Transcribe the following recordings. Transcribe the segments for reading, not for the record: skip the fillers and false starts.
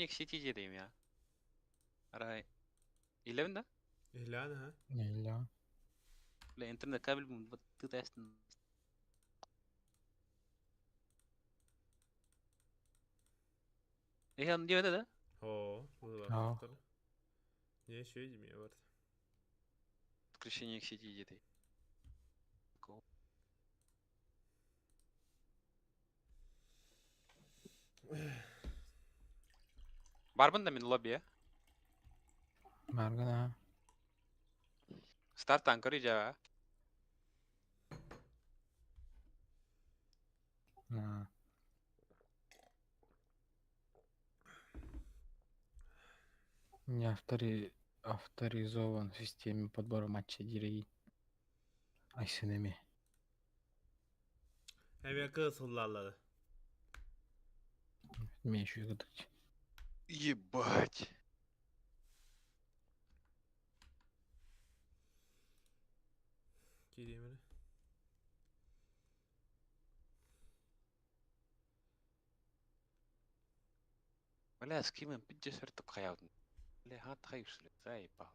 Подключение к сети диэтим я. Арай. Илэбин да? Иһилээн аһа. Нельзя. Бля, интернет кабель тытайстын. Иһэн диэбэтэ да? Оо, Аа. быһыылаах. Не еще идем бар. Подключение к сети диэтий. Барбын да мин лобби, Маргана. Старт көрүй жаа. Аа. Не автори... авторизован в системе подбора матча дирей. Айсенеми. Эми кыз сыллаллары. Мне еще и Ебать. Кириемini. Бля, с кем пиздец рток хаявдын. Бля, ха тхайвшли. Заебало.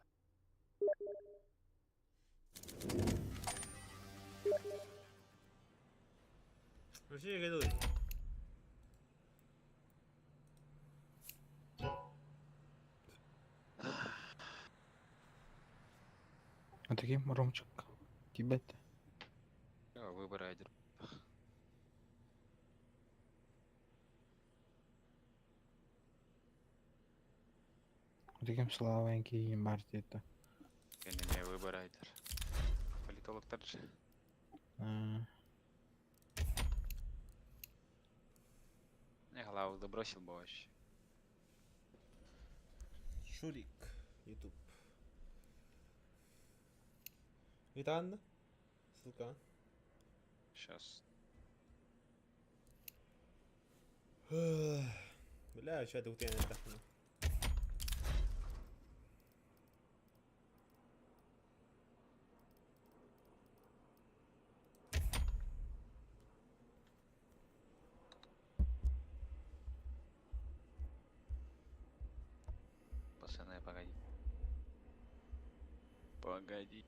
Вообще гадалый. А таким Ромчик. Тебя-то. Выбор один. Таким славенький бар это. Не выбор айдер. Политологтар же. А, Я голову добросил бы вообще. Шурик. Ютуб. Итан? Ссылка. Сейчас. Бля, что это утянет так? Пацаны, погоди. Погоди.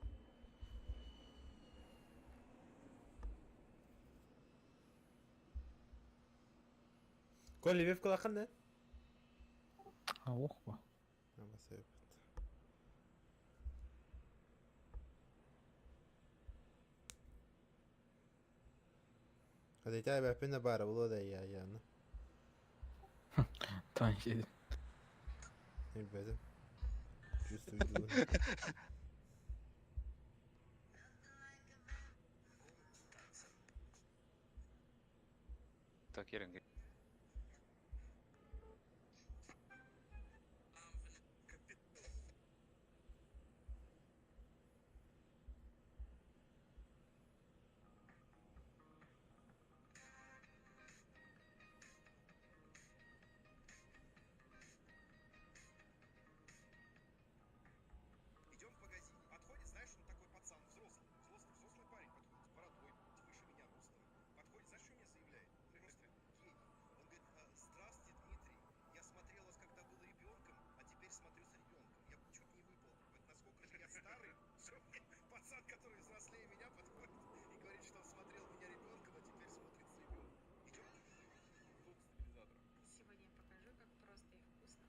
Коля, веб кулахан да? а ох ба. Хотя я пена бара было да я я ну. Танчи. Ребята. Чувствую. Так, Ерен, Идем в магазин. Подходит, знаешь, он такой пацан, взрослый, взрослый, взрослый парень подходит, с бородой, выше меня ростом. Подходит, знаешь, что мне заявляет? Просто гений. Он говорит, «А, здравствуйте, Дмитрий, я смотрел вас, когда был ребенком, а теперь смотрю с ребенком. Я чуть не выпал. Вот насколько же я старый, что мне пацан, который взрослее меня, подходит и говорит, что он смотрел меня ребенком, а теперь смотрит с ребенком. Идем. Звук стабилизатора. Сегодня я покажу, как просто и вкусно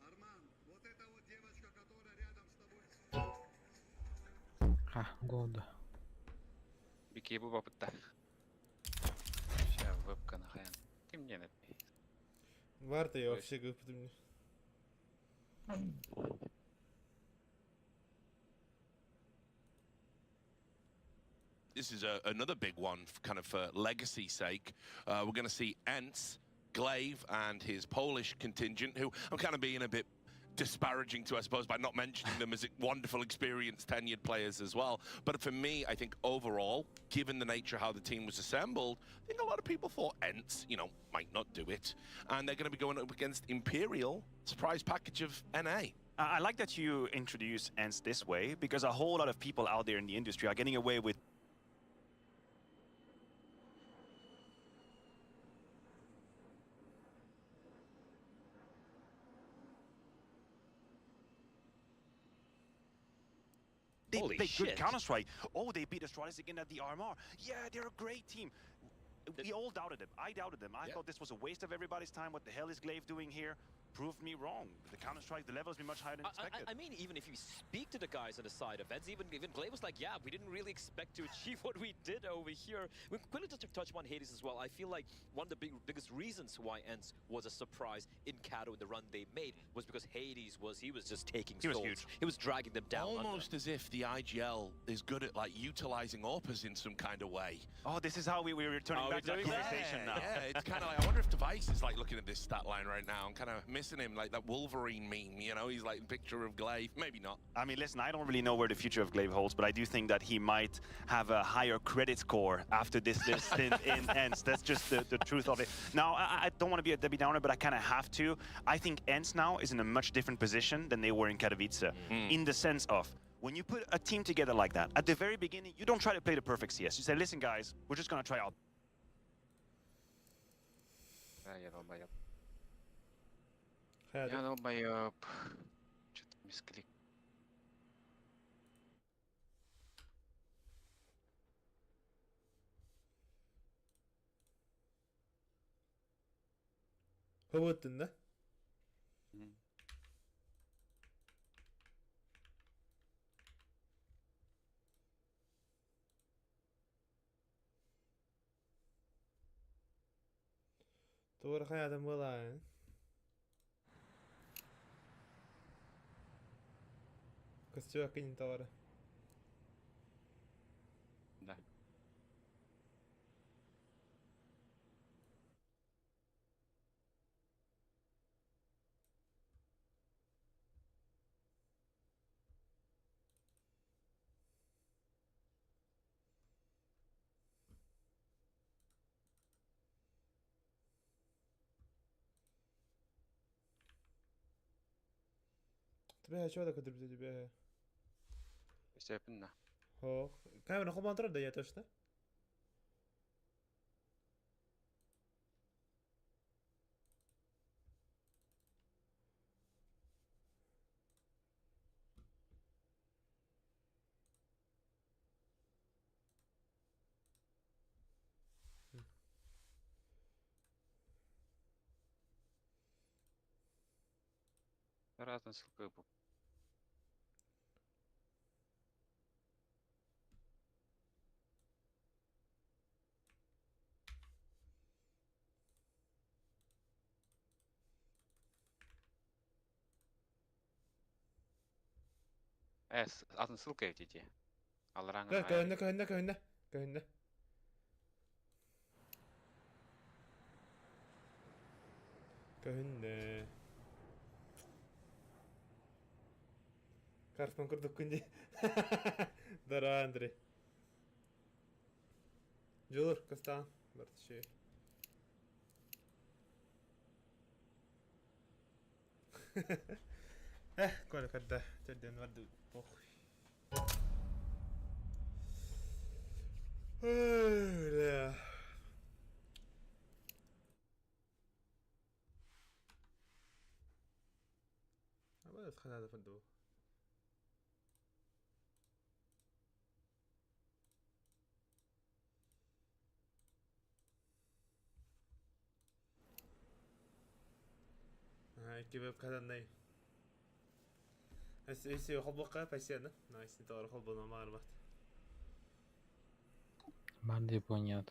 Арман, вот эта вот девочка, которая рядом с тобой. А, года. Бики бу бапытта. Ща вебка нахаян. Ты мне напей. Варта я вообще как мне. this is a, another big one, kind of for legacy sake. We're going to see ENCE, gla1ve, and his Polish contingent, who I'm kind of being a bit disparaging to, I suppose, by not mentioning them as wonderful, experienced, tenured players as well. But for me, I think overall, given the nature of how the team was assembled, I think a lot of people thought ENCE, might not do it. And they're going to be going up against Imperial, surprise package of NA. I like that you introduce ENCE this way, because a whole lot of people out there in the industry are getting away with They Holy play good shit. Counter-Strike. Oh, they beat Astralis again at the RMR. Yeah, they're a great team. We all doubted them. I doubted them. I thought this was a waste of everybody's time. What the hell is gla1ve doing here? Proved me wrong. The Counter-Strike, the level's been much higher than expected. I mean, even if you speak to the guys on the side of ENCE, even gla1ve was like, yeah, we didn't really expect to achieve what we did over here. We quickly just to touch upon Hades as well. I feel like one of the biggest reasons why ENCE was a surprise in Kato in the run they made was because Hades was just taking He was souls. huge. He was dragging them down. under. Almost as if the IGL is good at utilizing AWPers in some kind of way. Oh, this is how we were returning Are we back to that doing that? conversation now. Yeah, it's kind of like, I wonder if Device is looking at this stat line right now and kind of missing him, like that Wolverine meme, you know? He's like picture of gla1ve. Maybe not. Listen, I don't really know where the future of gla1ve holds, but I do think that he might have a higher credit score after this stint in ENCE. That's just the truth of it. Now, I don't want to be a Debbie Downer, but I kind of have to. I think ENCE now is in a much different position than they were in Katowice, in the sense of, when you put a team together like that, at the very beginning, you don't try to play the perfect CS. You say, listen, guys, we're just going to try out. Да, я долбоеб. Хайа, Я долбоеб. Что-то мисклик. Хоботтун да? Туора хайадан буолаайын. Костюм кинин товара. Да. Тебе чего так тебе? Степенно. Хо. Камера холбоон да я точно. Разные ссылка. Атын ссылка эти. Алраңын Да, көһүннэ, көһүннэ, көһүннэ. Көһүннэ. Көһүннэ. Карфман курдук күнди. Дара, Андрей. Жолур, кыстаан. Барты Эх, Коля, когда терден барды, похуй. Ой, бля. А ханада фанду. Икки веб хаданнай. Эси холбоққа пасена. Найс, не товар холбоно марбат. Банд Япония.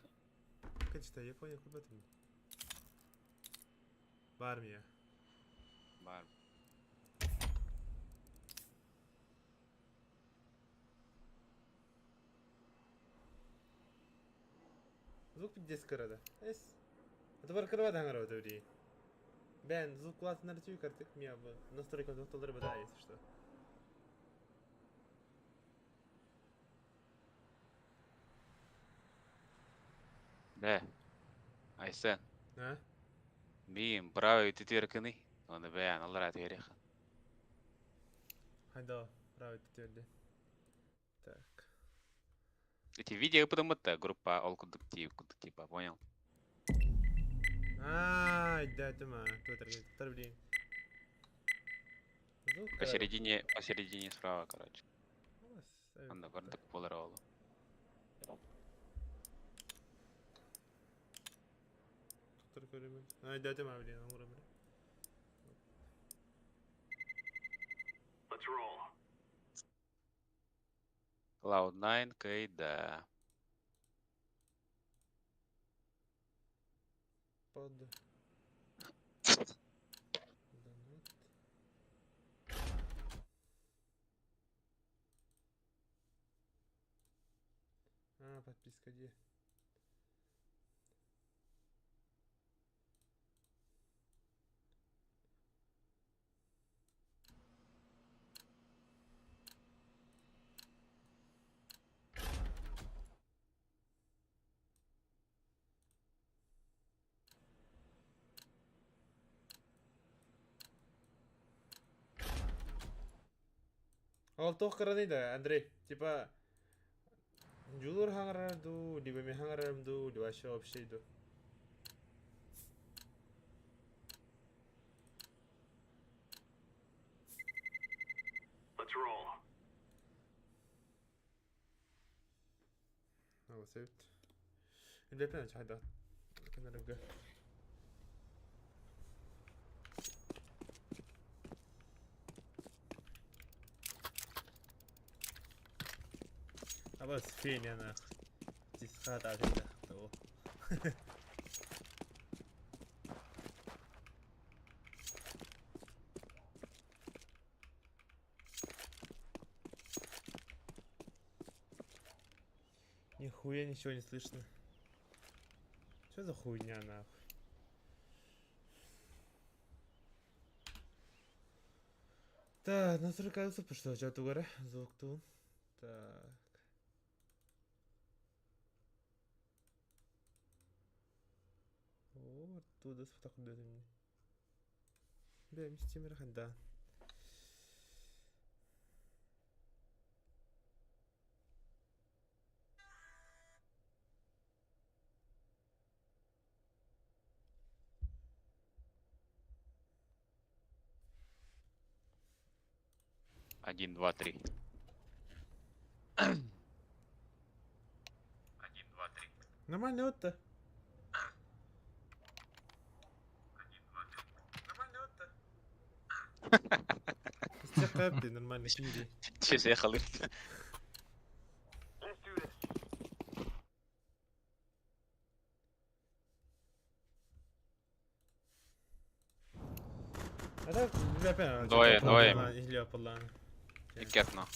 Качта Япония холбатым. Бар мия. Бар. Звук пиздец кырада. Эс. Это бар кырва да аңарабыта бри. Бен, звук классно нарисую картик меня в настройка звук да, если что. Бээ. Айсен. А? Миин браво титиркини. Оны бээн аллара тиэрих. Хайда, браво титирди. Так. Эти видео потому-то группа ол кудук тип, типа, понял? Ай, да, это ма. Тут блин. Звук Посередине, посередине справа, короче. Анда бардык болар олу. Ай, да, это ма, блин, оңгыра блин. Cloud9, Кейда. Под. Донат. А, подписка где? Ол тоқ кыраны да, Андрей. Типа, Жулур хаңарар ду, либо мен хаңарарым ду, либо вообще вообще ду. О, севт. Лепен чайда. Канарга. Абас феня нах. Тисхата того. Нихуя ничего не слышно. Что за хуйня нахуй? Так, настройка что тугара звук тун. Так. О, оттуда мне. Бля, мистемер ханда. Один, два, три. Один, два, три. Нормально вот-то. Нормально нормально кири. Сейчас я халыр. А так, бля, Двое, двое. Икетно. Икетно.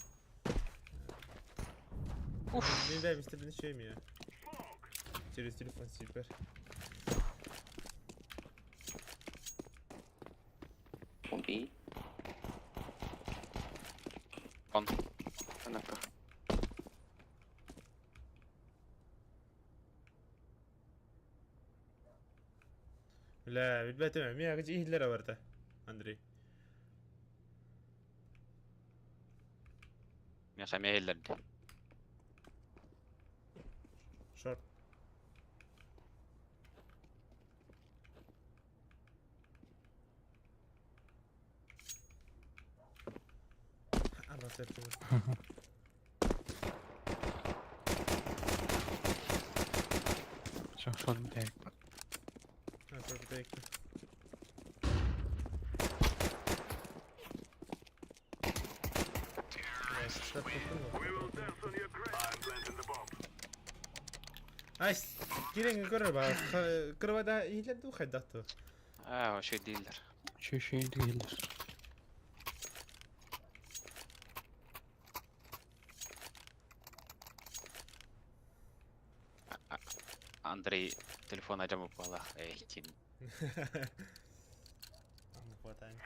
Уф. Бля, мистер ничего имею. Через телефон супер. Убей. Он. Она Бля, билбэтим, мен агыч иһиллер барда, Андрей. Мен хамя. Шорт. Абас это. Все, шот битек. А, шорт битек. Айс, кирен көрөр ба, кырбада иһиллер ду хайдатту. А, вообще дилер. Еще еще дилер. Андрей телефона алдьаммыт буоллах эйигин. Не хватает.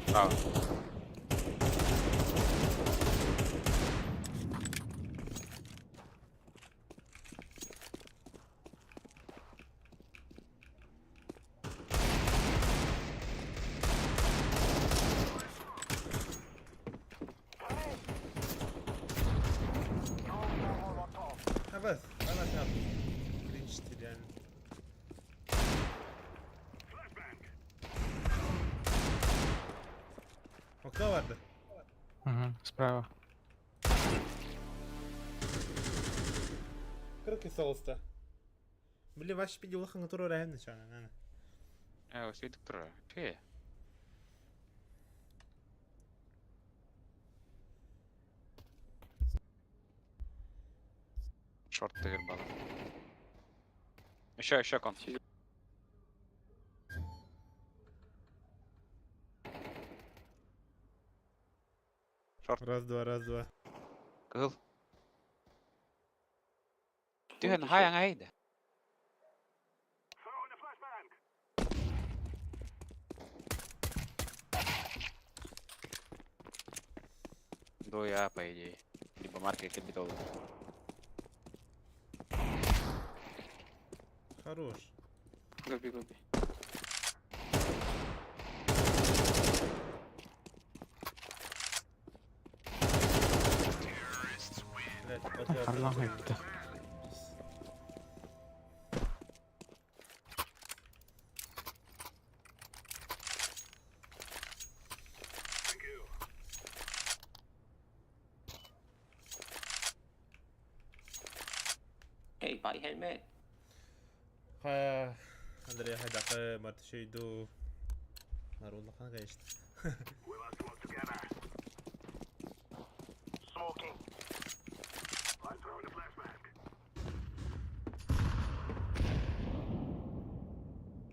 Право. Хабас, ана там. Кринж реально. Окно vardı. Угу, справа. Кырки соуста. Блин, ваш пиди улахан туру реально чана, нана. Ээ, өсөйдүк турар. Үчүгэй. Шорт тыгыр балар. Еще, еще кон. Шорт. Раз, два, раз, два. Кыһыл. Түһэн хайаҥ айда. Двое А, по идее. Либо маркер капитол. Хорош. Гоби, гоби. Блять, вот Харлам эбитэ. Hey, buy helmet. Ха, Андрей хайдакы мартышыйду. Наруллахан конечно.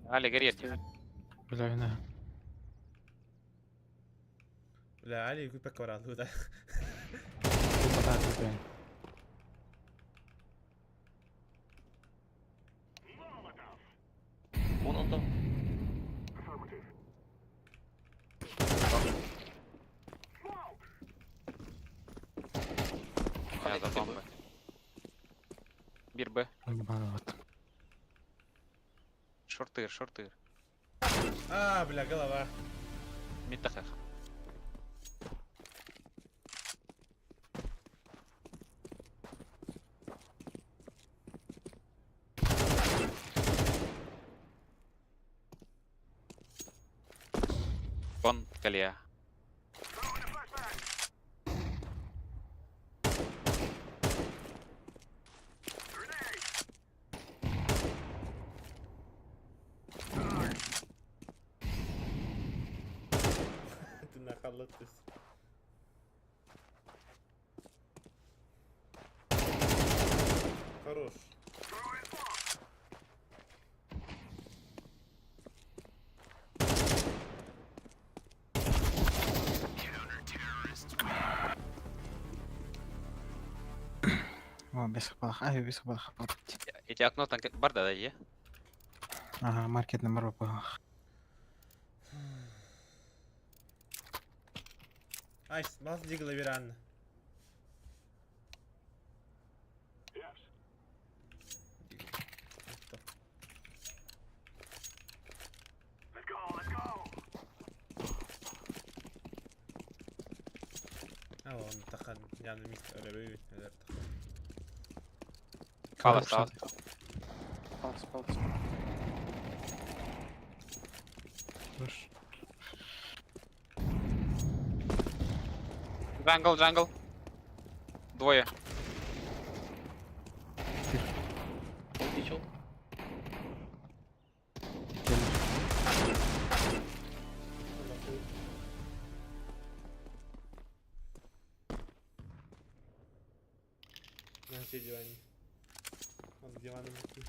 Али, гори. Бля, вина. Бля, Али күпәк барады да. Тупа блин. One on top. Я за бомбы. Бир Б. Вот. Шортыр, шортыр. А, бля, голова. Мид тахах. Вон колья. Ты нахалатыс. Хорош. О, без хапалах. Ай, без хапалах. Эти окно там барда да, е? Ага, маркет номер бах. Айс, бас дигла веран. А, он тахан, я на месте, Палас, палас. Палас, палас. Хорош. Джангл, джангл. Двое. Отличил. На чей диване? Он к дивану идти.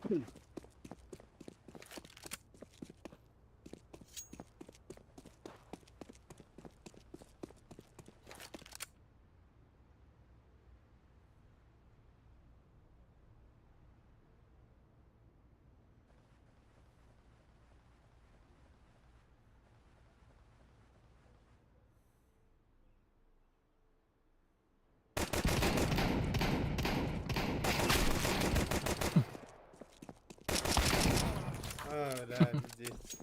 А, бля, пиздец.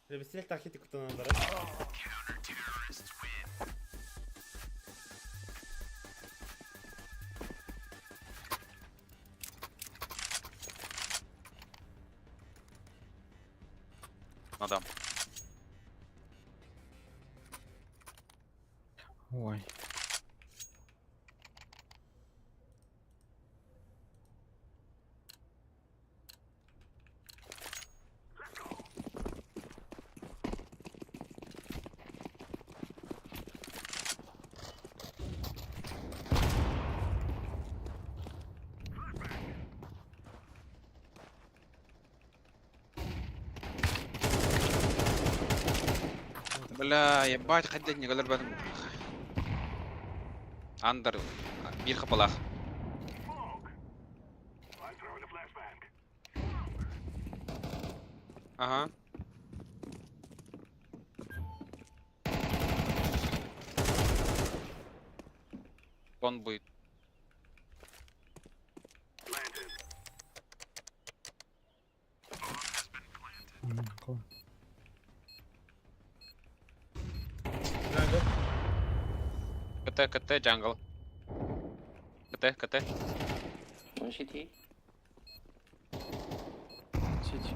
Бля, быстрее тахити кутаналар. Ну да. Ой. Бля, ебать, хотя не говорю, Андер, биир хапалах. Ага. Он будет. Кол. Jungle. КТ, КТ, jungle. КТ, КТ. One CT. CT.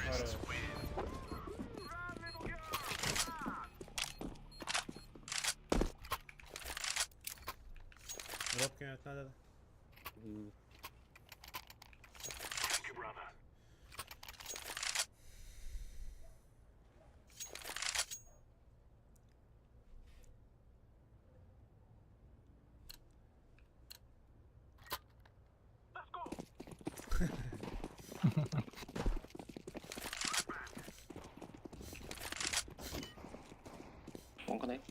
Хорош. Дроп кинуть надо. One connect.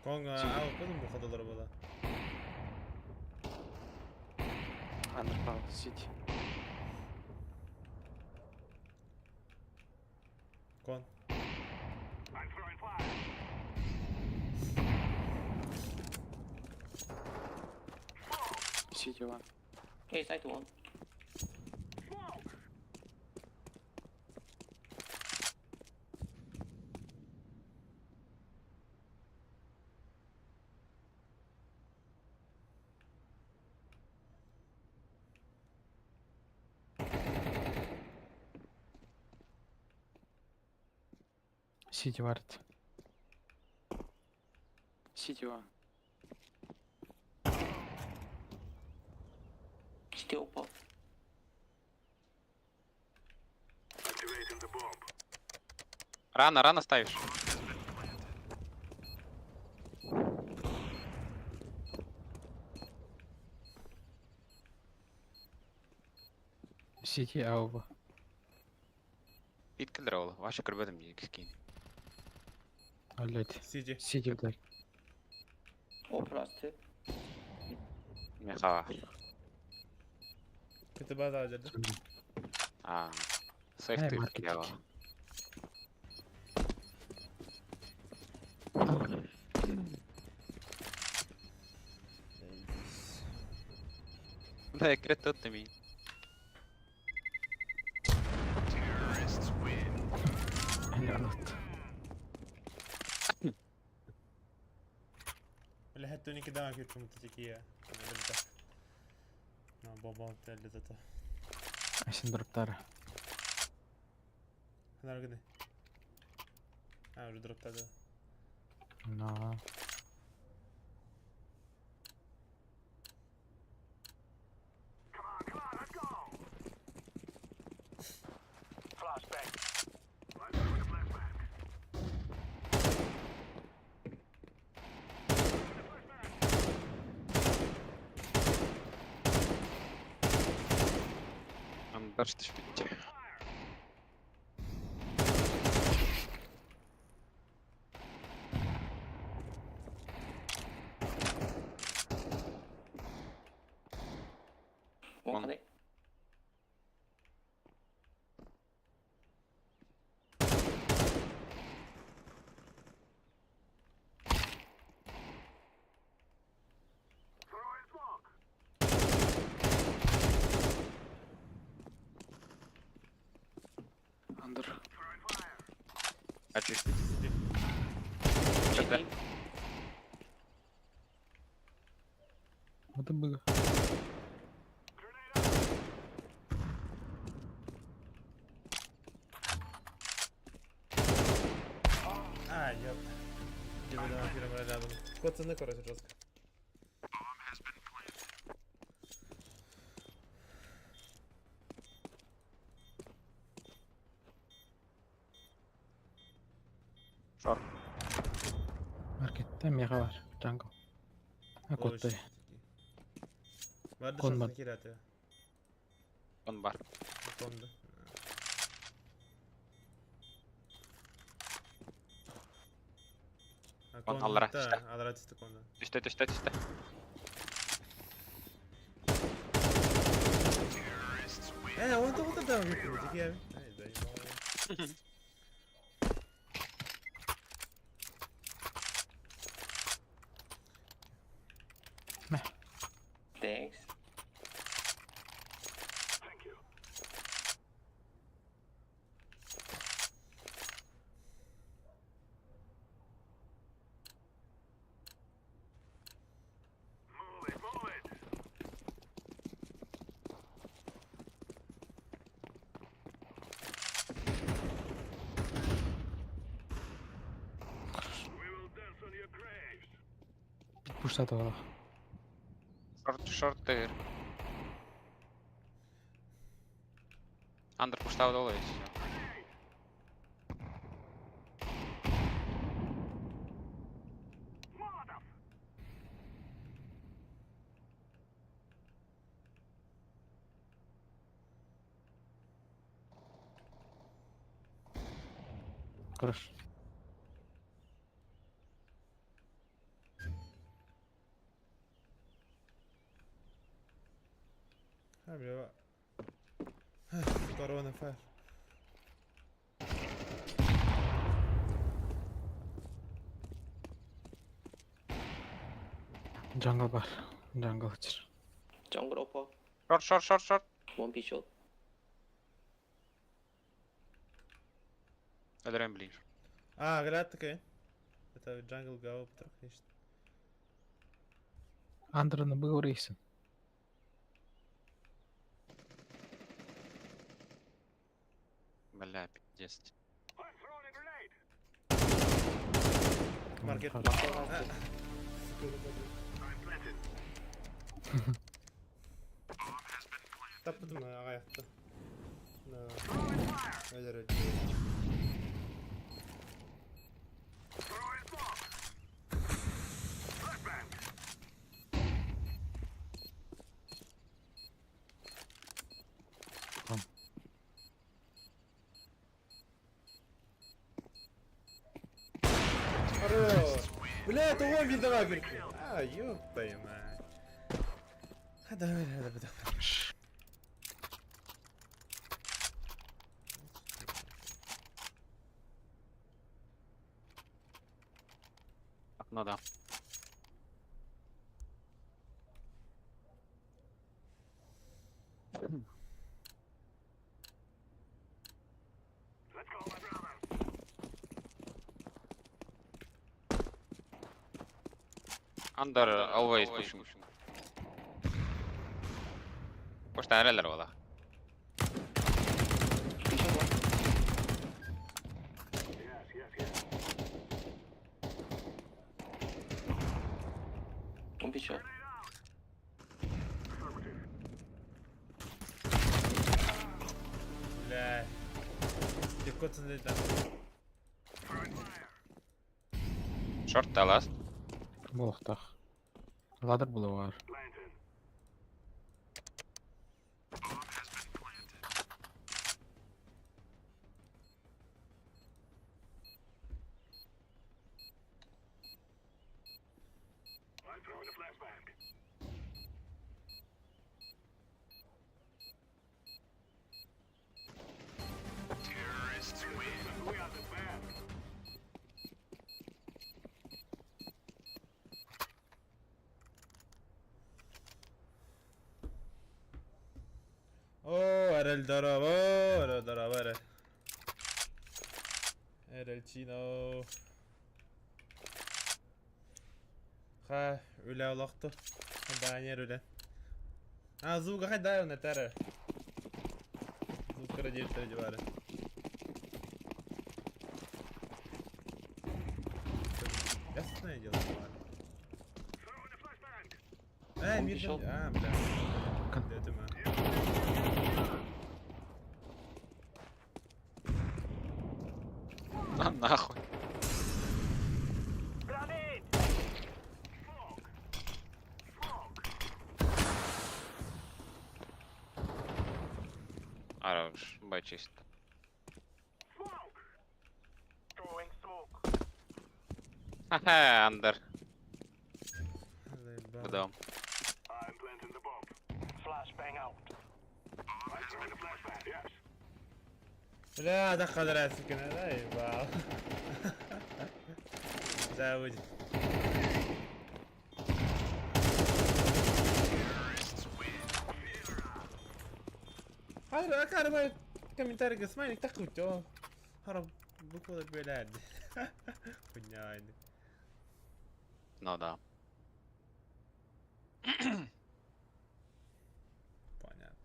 Конго, а, кудum bu kadar arabada? Underpower City. Кон. City one. A side one. City ward. City one. CT open. Рано, рано ставишь. City AWP. Пит килдер Ваша көрбөтүм скин. Блять. City. City блядь. Op last. Меха. КТБ да жерде. А. Сейф Эй, ты маркетик. делал. Да, я крет ми. Лянут. Бля, хәтта 12 дән киртем текия. Бомба теле зато. Асин дроптары. Ханар гыны. А, уже дроптады. Но. Короче, түспүт. One connect. Андер. Очистить. CT. Вот было. А, ёпта. Дебилная фирма рядом. Пацаны, короче, жестко. Шорт. Маркетте мега бар. Джангл. А котты. Барды Кон бар. шортын кирәте. Он бар. Конды. Кон аллара түстэ. Аллара түсті конды. Түстэ, түстэ, түстэ. Э, он то да, выпил, Ай, да, Thanks. Пуштаты бар. Шорт, шорт, тыгыр. Андер пуштау долу и всё. Хорошо. А, бля. Корона фаер. Джангл бар. Джангл чыр. Jungle upper. Шорт, шорт, шорт, шорт. One B short. Өлөрөн блин. А, говорят такая. Это Jungle Go, конечно. Андер на был рейсен. Бля, пиздец. Маркет. Market last. Таптым на аяқты. На. Өлөр Хорош! Бля, это он мне давай, говорит. А, ёб твою мать. А, давай, давай, давай. Окно, да. Under always pushing. Push эрэлэр буолла. B short one. One B short. Бля. Легко да. Short та last. Болохтах. Ладер булар. Эрэл дорообо, эрэл дорообо, эрэл. Эрэл Чино. Ха, үлэ олохту. Баннер үлэ. А, звук хай он это. Звук радиатор дивара. Ясное дело, Эй, Он мир пришел. А, бля. Это мы. На нахуй. Хорош, Б чисто. Ха-ха, андер. Заебал. В дом. Бля, да хадрасикина, заебал. Да, будет. هذا كان комментарий смайлик так хотел. Харап буквы блядь. Хуйня. Ну да. Понятно.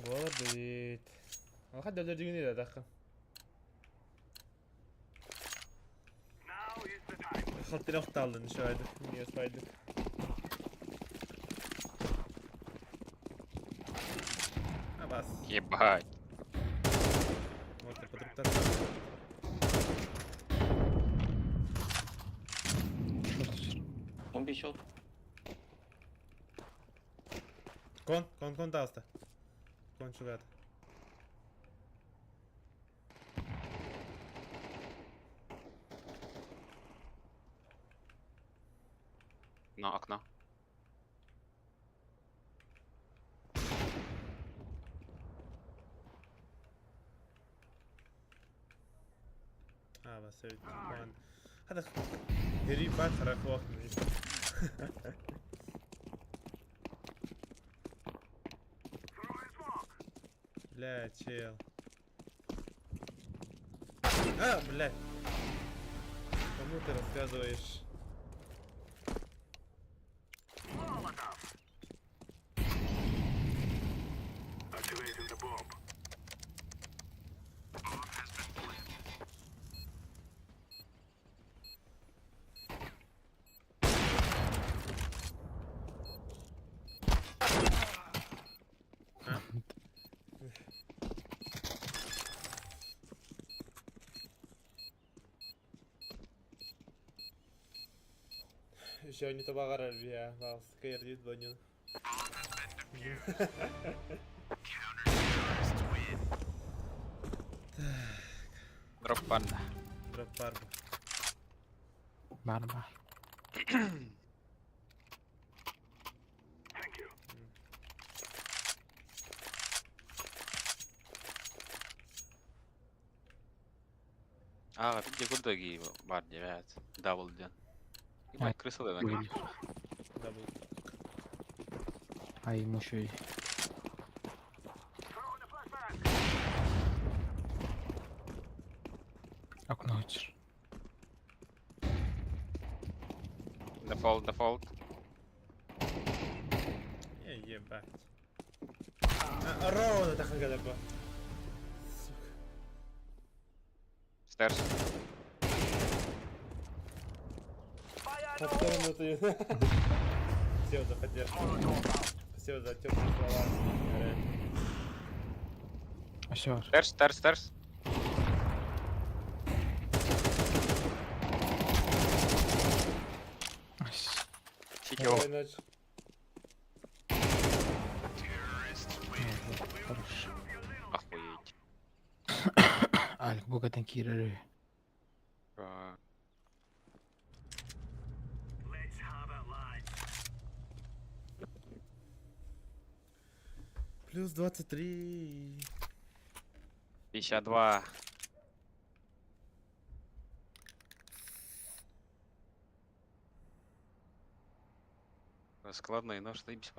Голод. Алха дөлөр да дахы. Хаттыр оқталдын шайды. Не спайды. Абас. Ебать. Вот я подруктар. One B short. Кон, кон, кон таста. Кон чугат. На окно. А, бас кон. هذا قريب اخر وقت. Бля, чел. А, блядь. Кому ты рассказываешь? Еще не табагар бия, балская рдит боню. Дроп панда. Дроп парба. Барба. А, где гудоги бар девять. Дабл ден. Ебать, крыса да. Ой, Дабл. Ай, мущой. Окно хочешь. Дефолт, дефолт. Е, ебать. А, ровно так гадаба. Сука. Стерс. По сторону ты. Спасибо за поддержку. Спасибо за теплые слова. Все. Стерс, стерс, стерс. Сити Спокойной ночи. Хорош. Охуеть. Алик, бугатан киреры. А, Плюс 23. 52. Складной нож, ты без.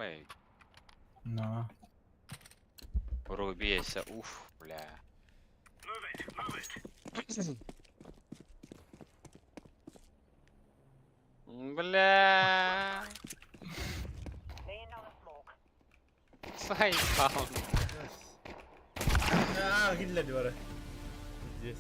Но. Руби уф, бля. Бля. Заебал. Аа, киллэрди бары. Пиздец.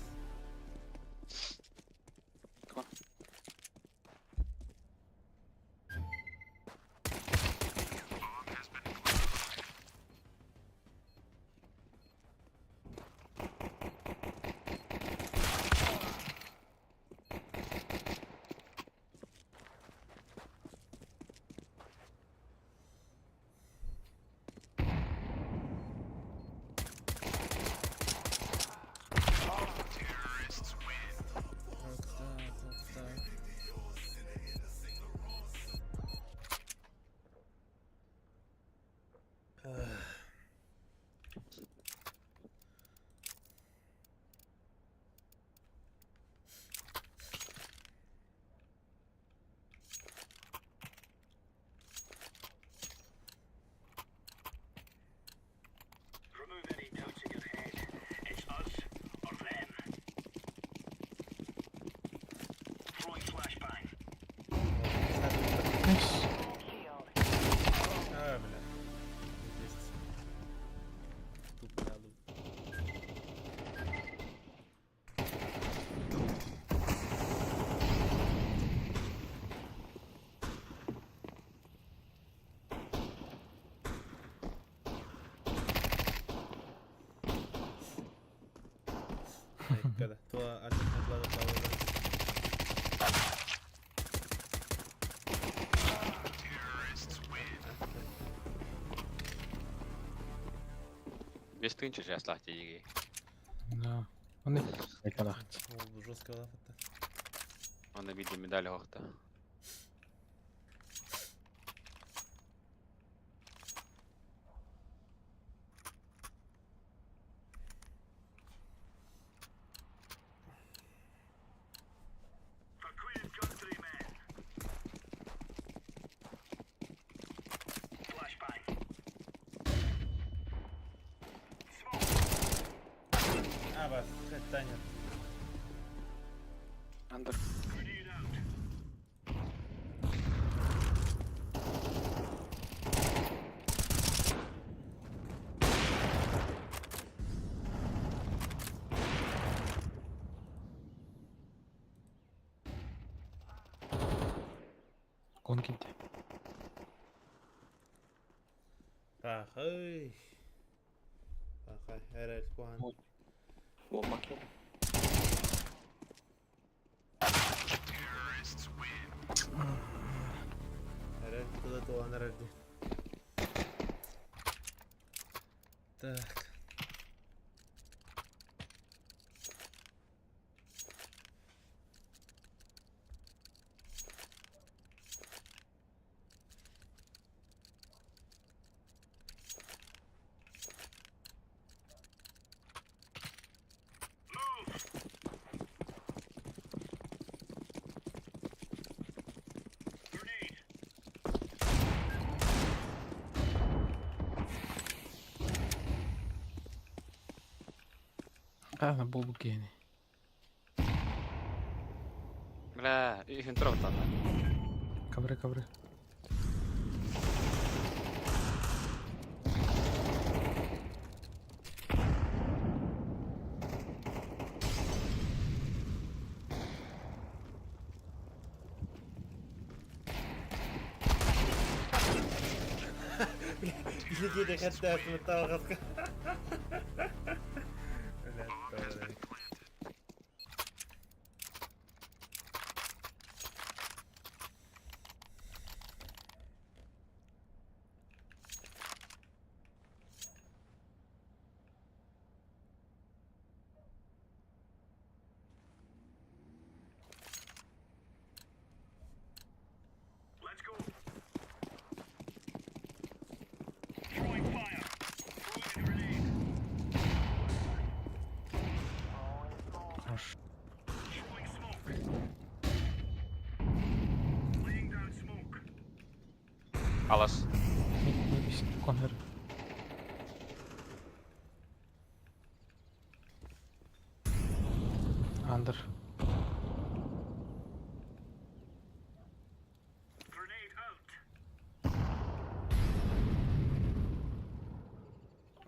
Nice. А, бля. Пиздец. Тупо надо. Когда? То Без тынча сейчас лахти. Да. Он и балах. Ол жестко лафатта. Он виде медаль хохта. А, бас, Таня. Андер. Кон килде. Ахай. Ахай, эрэл кухан. One market. Эрэл туда туан эрэлди. Так. А, болбу киһини. Бля, и хинтров там. Ковры, ковры. Билеги хатта атмыталгатка. Бля, добре. Хорош. Алас. Конер.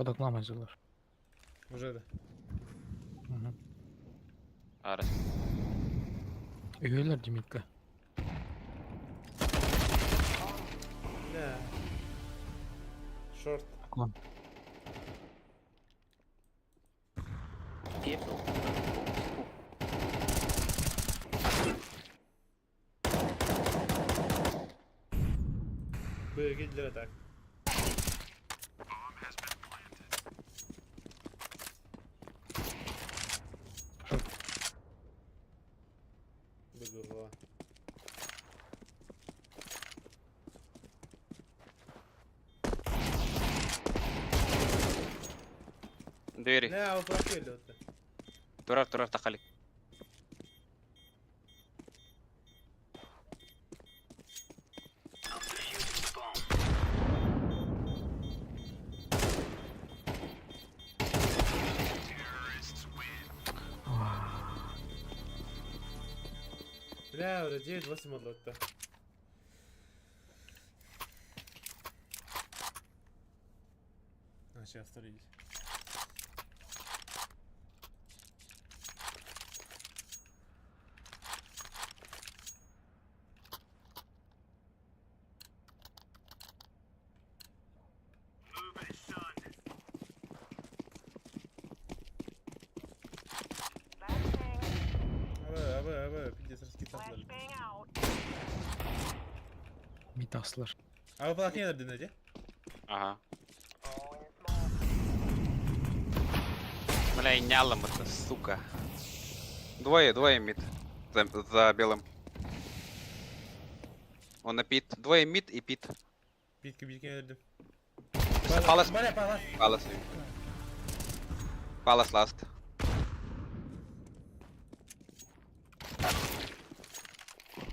Под окном азылар. Уже да. Угу. Арас. Үһүөлэр Димитка. Да. Шорт. Окон. Пепел. Б, Гитлер так. Б, Двери. Не, ол профиль это. Турар, турар, тахалик. Бля, уже 9-8 отлотта. А, сейчас вторились. Абы, абы, абы, пиздец, раскидал. Мид аслар. А вы полотне дадите? Ага. Бля, и нялом это, сука. Двое, двое мид. За белым. Он на пит. Двое мид и пит. Битки, битки дадим. Палас. Бля, палас. Палас. Палас ласт.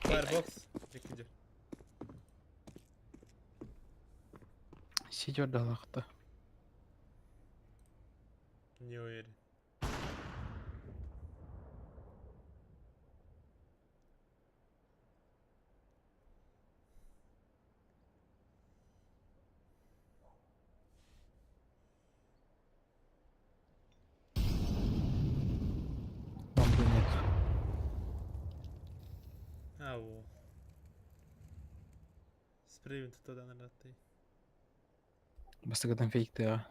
Фаербокс. Битки. Сидер далахта. Не уверен. Бомбы нет. А, во. Спрыгнуть туда, наверное, ты. Бастыгыдан фейкты а.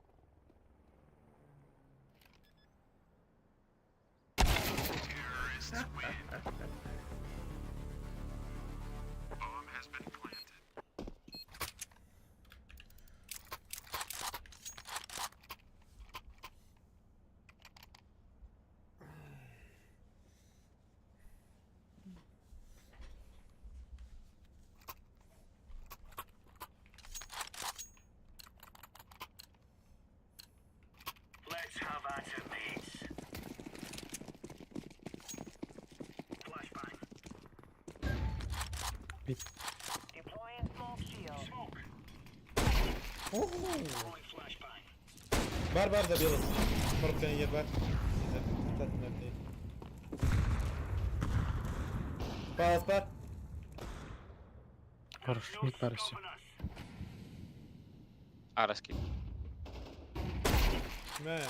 Бит. Бар, бар, за белым. Коробка не бар. Палас, бар. Хорош. Мид бар все. Араски. Мә.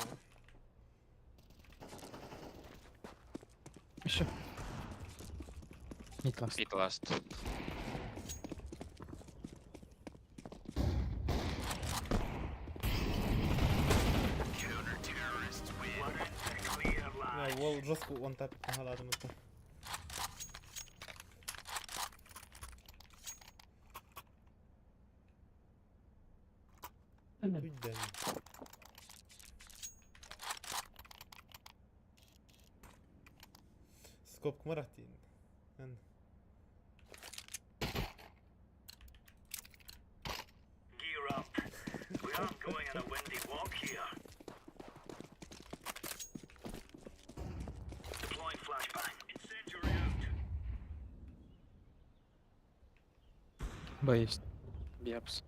Еще. Мид ласт. Пит ласт. Мә, ол жестко он тап халадым это. Уйден. Скоп кмарахтин. Эн. Б есть. Бепс.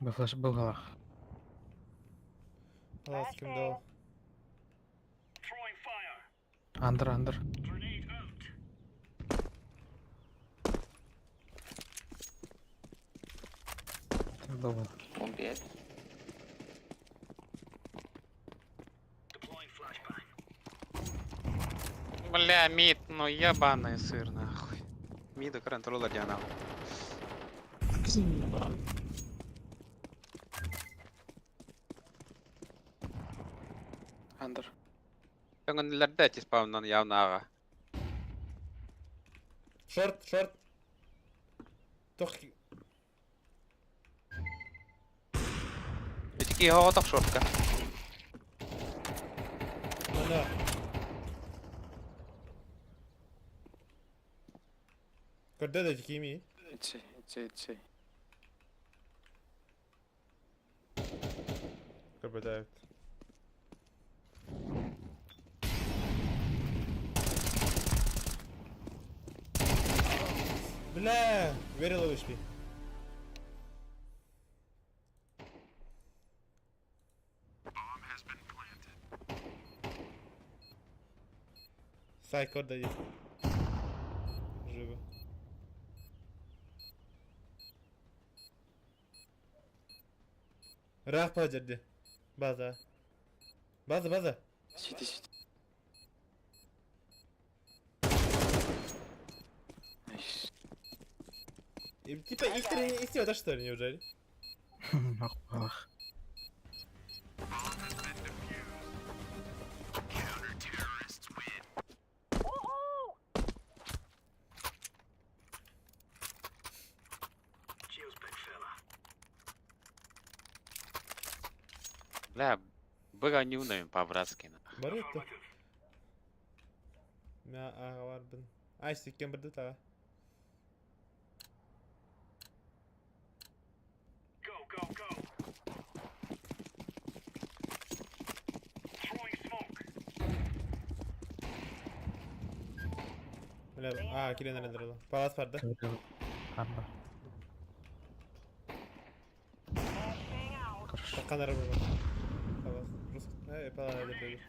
Б флеш был галах. Палас кем дал. Андер, андер. Double. One B. Бля, мид, ну ебаный сыр, нахуй. Мида контроллер я нахуй. Under. Көңүллэрдэ спавнан явно аға. Шорт, шорт. Тох. Итики хоҕотох шортка. Ана. Көрдө да кими? It's A, it's A, it's A. Көрбөтө. Бля, верила вышли. Сайкор дает. Живо. Рах пажерди. База. База, база. City, city. Nice. И, типа истина, да что ли, неужели? Ах. Бля, быга нюнаем по-братски. Нахуй. Барытта. Мя ага бар бин. Ай, сиккен бірді таға. Бля, а, кирен арендырды. Палас барды. Арба. Хорошо. Таккан арабы бар. Палас. Рус, палас арендырды.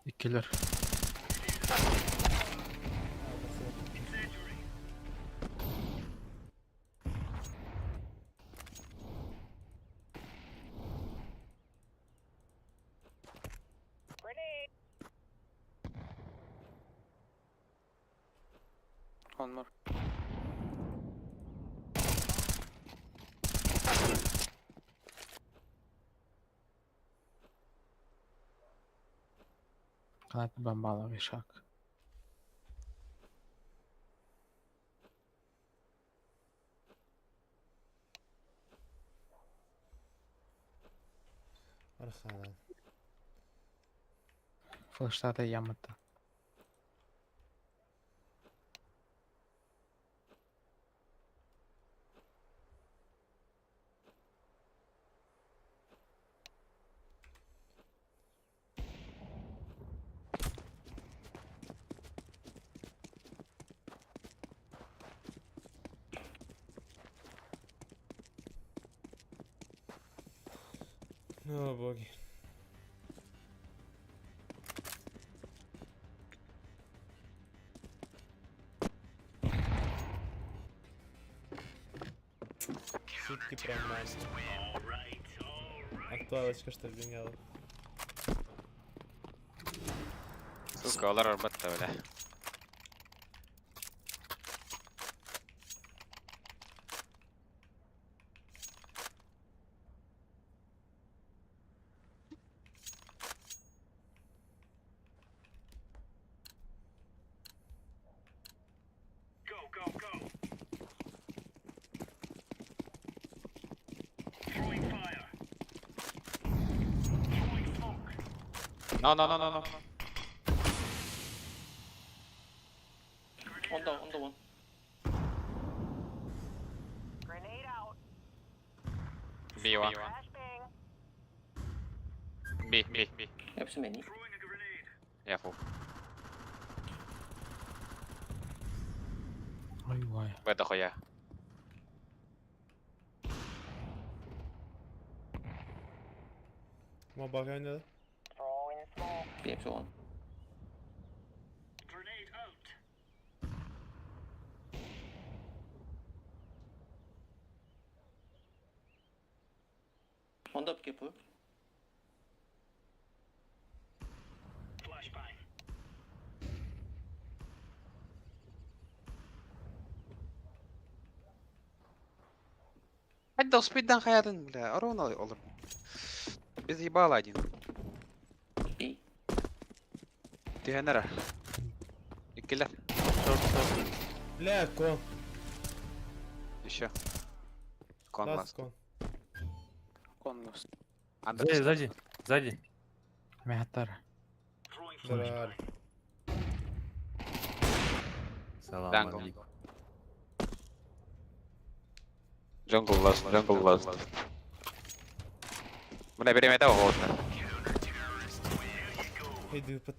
Иккилер. One more. Канат бомбала вишак. Архана. Флештата ямата. О, боги. Шутки про маму. Актуалочка, что ли, меняла. Сука, олар арбатта, бля. No, no, no, no, no. On the one. B1. B, B, B. Hepsi many. Yeah, full. Ой, ой. В это хуя. Мобага ойнады. Бэйэм суоҕун. Onda careful. Хадда успейдан хаятын, бля, ровно olur. Без ебала один. B. Түһэнэр. Иккилэр. Бля, con. Еще. Con Last last. con. Con last. Under. Сзади, сзади, сзади. Мехтар. Здорово. Салам Jungle. алейкум. Jungle last, jungle last. Бля, берем это угодно. Иди под.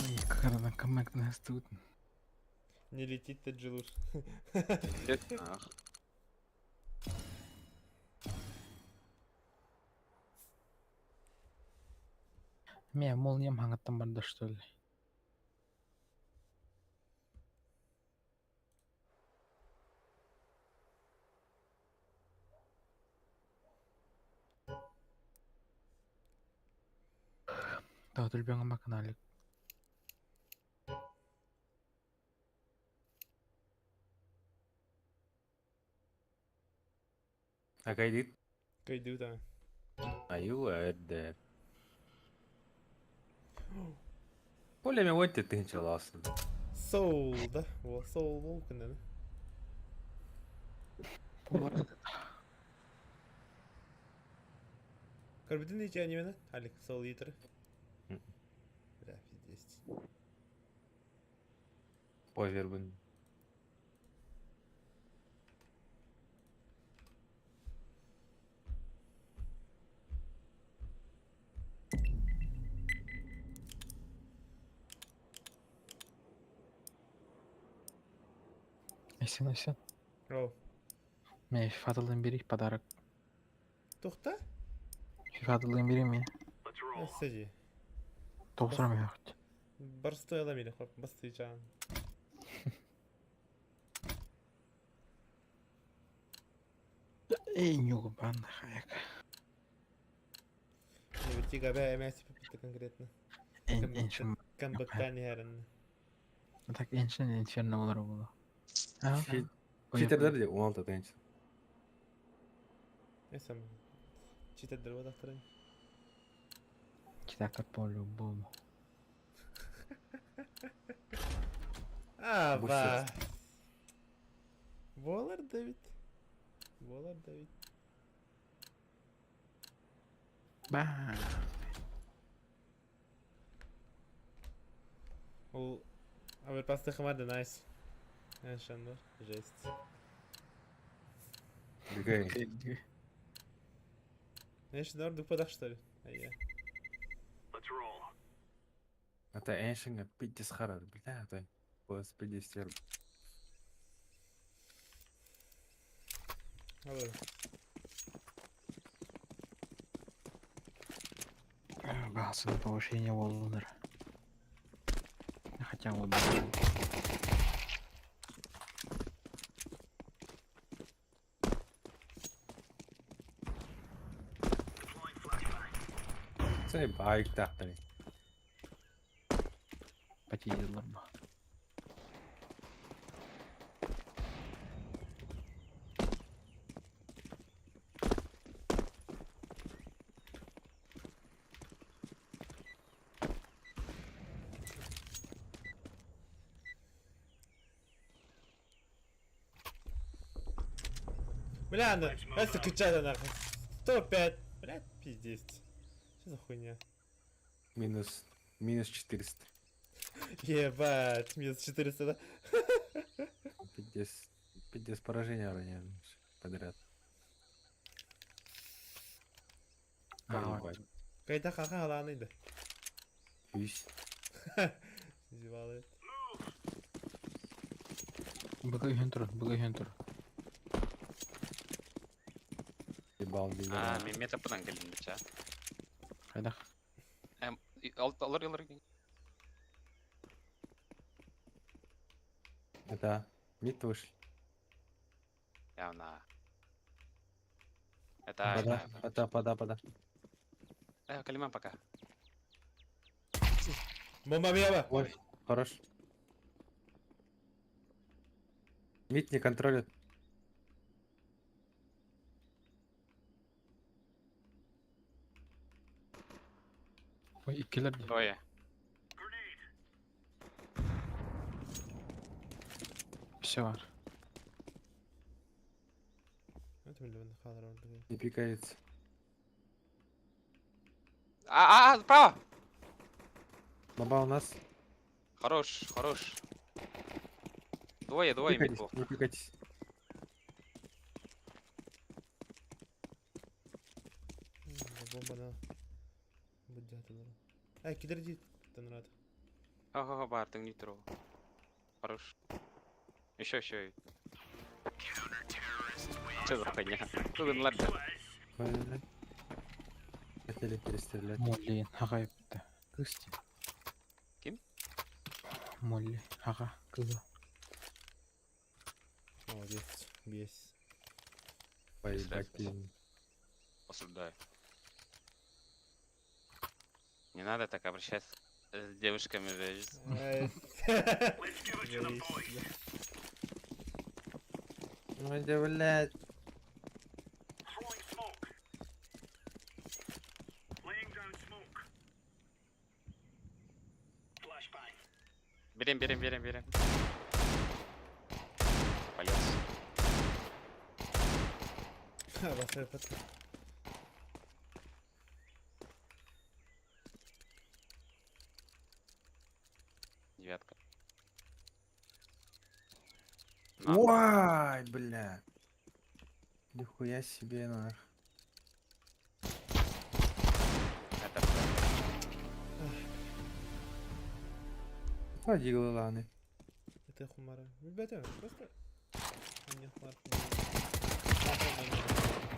И как она камэк нас тут. Не летит Таджилур. Ах. Ме молниям хаңаттан барда что ли? Таутулбяңа маканалик. А кайдит? Кайду да. Аю, эрдер. Поле ме вот ты ласын. Соул, да? Во, Соул Волкан, да? Көрбүтүн ичи анимени? Алик, Soul Eater. Бля, пиздец. Повербын. Эсен, эсен. Оу. Ме фифатылын бери подарок. Тухта? Фифатылын бери ме. Сиди. Тоғыз яхт. Барстой аламили, хоп, басты жан. Эй, нюгу банда хаяк. Не бити габе эмес пипти конкретно. Эншин. Камбэктани хэрэн. Так эншин инферно болар болу. Читердер де 16 тенч. Эсэм. Читердер бодахтарын. Читактар по-любому. А, ба. Болар Давид. Болар Давид. Ба. Ол Аверпасты хмарды найс. Эншандар, жесть. Дигай. Эншандар дупадах что ли? Ая. Ата эншинга пиздец харар, бля, ата. Бас пиздец Алло. Бағасын повышение болдыр. Хотя вот. Сай байк тақтыры. Потейлер ба. Бля, ну, это кричат нахуй. 105. Бля, пиздец. Что за хуйня? Минус, минус 400. Ебать, минус 400, да? Пиздец, пиздец поражение роняем подряд. А, Кайда хаха аланы да. Үс. Зевалы. Быга үһүн тур, быга үһүн тур. Ебал А, мен метапынан келдим быча. Хайдах? Эм, алар алар. Это мид вышли. Явно. Это, Пода, это. пода, пода, пода. Калиман пока. Бомба бияба. Ой, хорош. Мид не контролит. Ой, иккилер дии. Двое. Все бар. Не пикается. А, а, справа! Баба у нас. Хорош, хорош. Двое, двое мид Пикайтесь, был. не пикайтесь. Бомба на. Будь Эй, кидерди. Тенрат. Ага, бар, ты не трогал. Хорош. Еще, еще. Что за хуйня? Тут ладно. Ой, Хотели перестрелять. Молли, ага, епті. Кыз дии. Ким? Молли, ага, кызы. Молодец. Бес. Поебать, блин. Осуждаю. Не надо так обращаться с девушками, же. Эй. Ну иди, блядь. Берем, берем, берем, берем. Полез. Басай пат. Девятка. На. Ой, бля. Нихуя себе, нах. Это всё. Ходи, главный. Это хумара. Ребята, просто... Не хумар.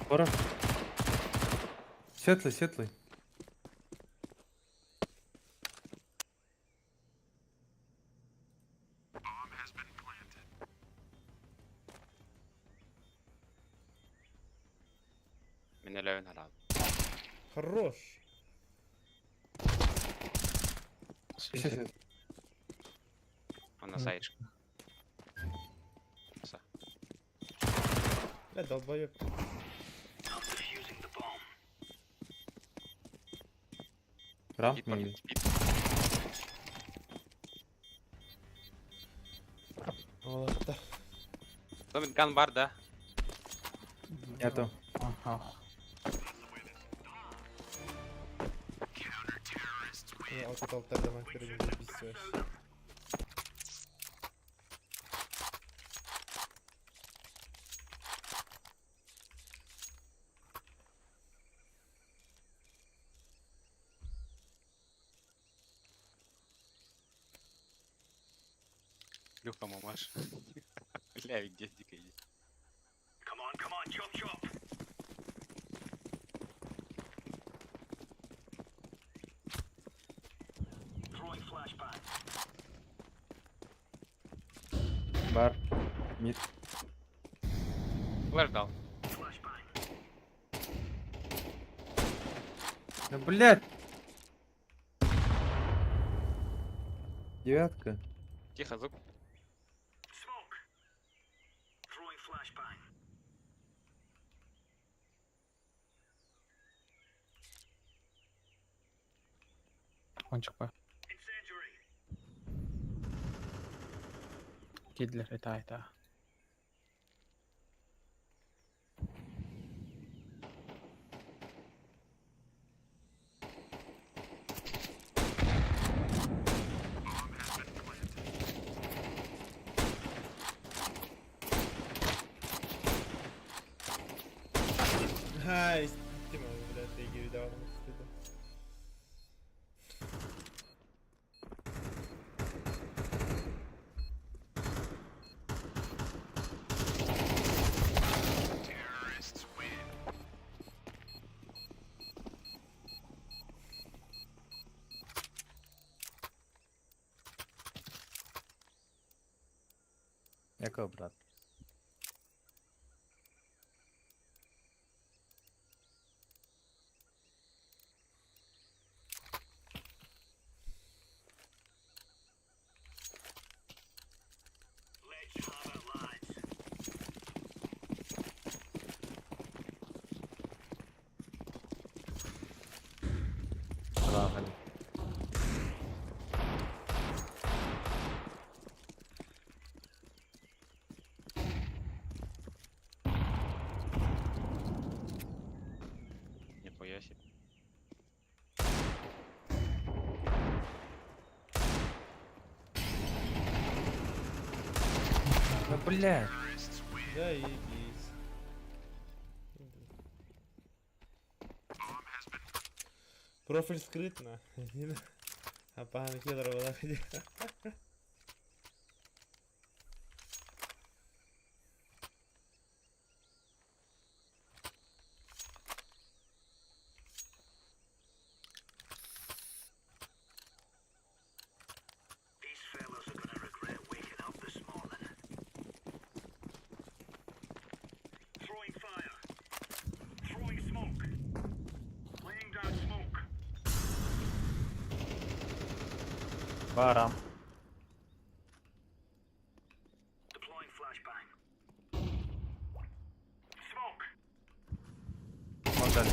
Хорош. Светлый, светлый. Мен өлөбүн арал. Хорош. Сейчас, сейчас. Он на сайт. Бля, долбоёб. Рамп Спид, мили. спид. Аллах. Домит ган бар, да? Нету. Ага. Алты алтарда перед бесёшь. Люха мамаш. Бля, где дико есть. Бар. Мид. Флэш дал. Да, блядь. Девятка. Тихо, звук. Кончик па. Кидлер, это, это. Ай, Тима, бля, ты видал, стыдно. Эко, брат. Нихуя себе. Да блядь. Заебись. Профиль скрытно. А пан Кедрова находи. Барам. Он дальше.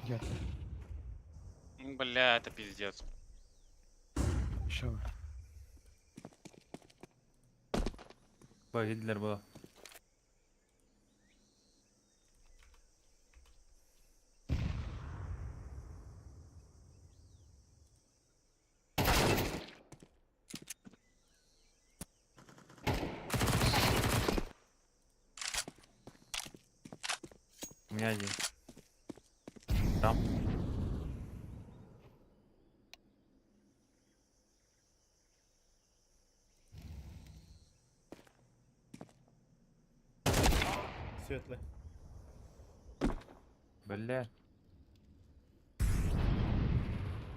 Где? Бля, это пиздец. Еще. Б, Гитлер было. У меня один. Там. Светлый. Бля.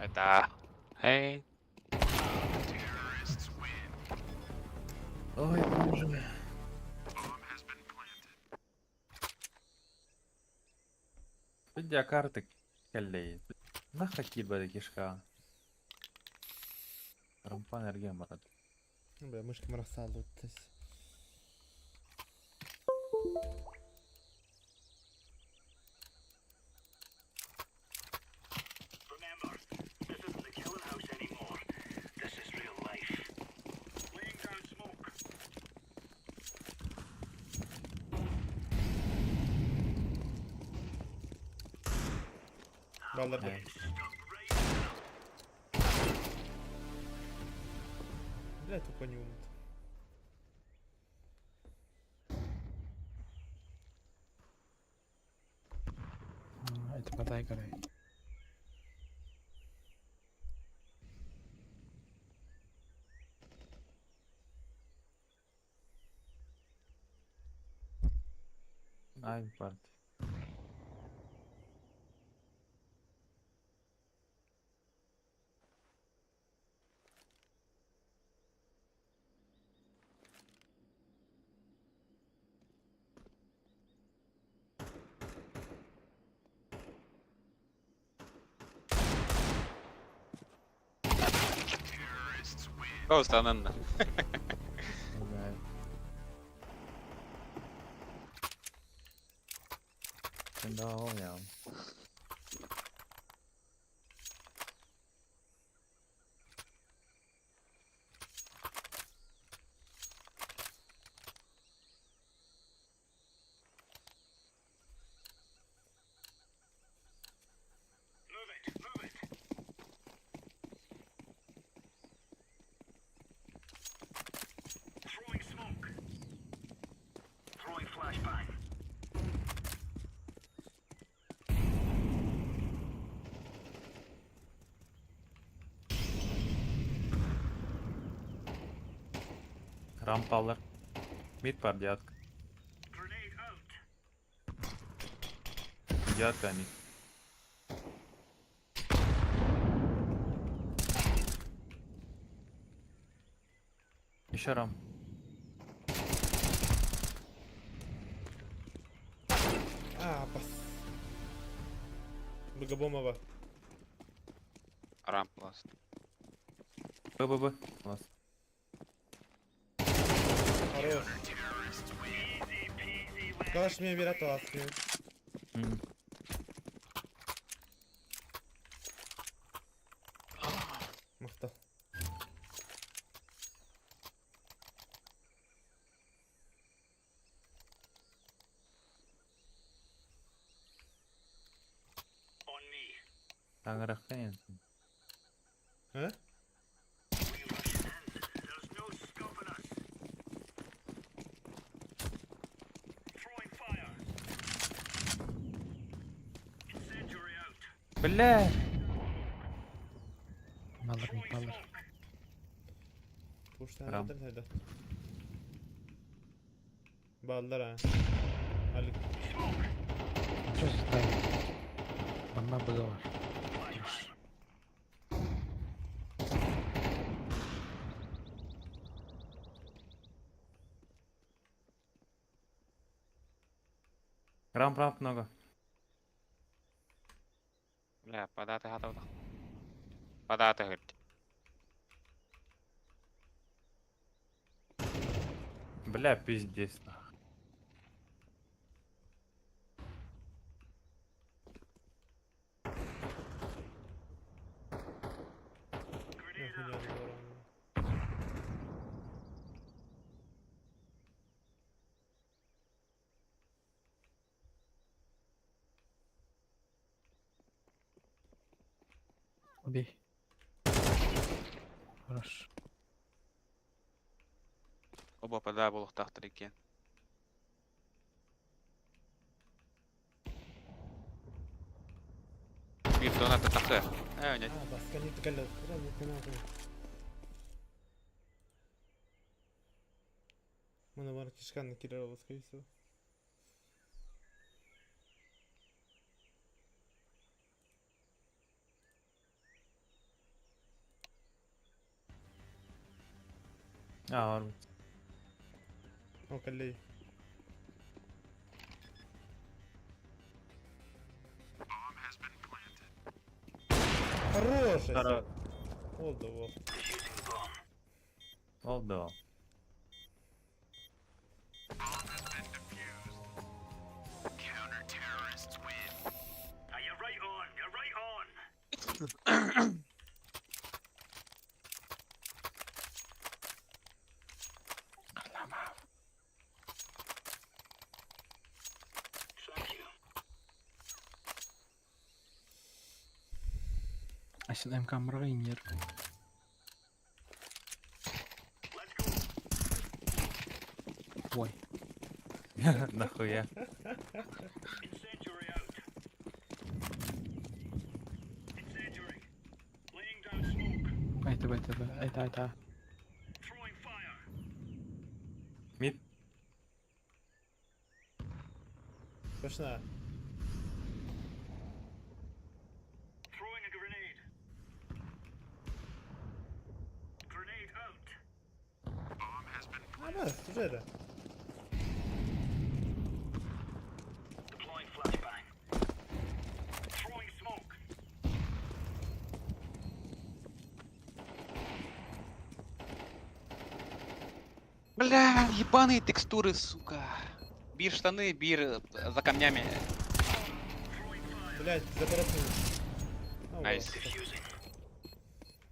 Это... Эй. Ой, боже. Видя карты коллеи. Нахуй киба кишка. Рампан эрген барат. Бля, мышка мрасалуттась. Балларды. Бля, тупо не умут. Это подай горой. Ай, парти. Просто ананна. Бля. Да, я. Рампалар. Мид бар дядка. Дядка мид. Еще рам. А, бас. Богобомова. Рамп ласт. Б, Б, Б. У нас. Хорош. Калаш мне верят ласки. Махтал. Таҥарахха эн. А? Бля! Балыр, балыр. Рам. Пуштан Баллар а. Алик. Что за Манна быга бар. Рамп, рамп много. Бля, податы готовы. Податы, говорит. Бля, пиздец. нахуй. Нахуя здорово. Убей. Хорош. Оба пода булуктахтыр экен. Бир доната тахсы. Э, нет. А, баска не тыкалят. Мына бар кишканы кирер ол, скорее всего. А, бар. О, коллеги. Хорош! Хоро- Ол да ол. Ол да. Айсен МК мырға инер. Ой. Нахуя? Айта, айта, айта, айта. Мид. Точно. А, да, уже это. Бля, ебаные текстуры, сука. Бир штаны, бир за камнями. Блять, за коробками. А, Найс.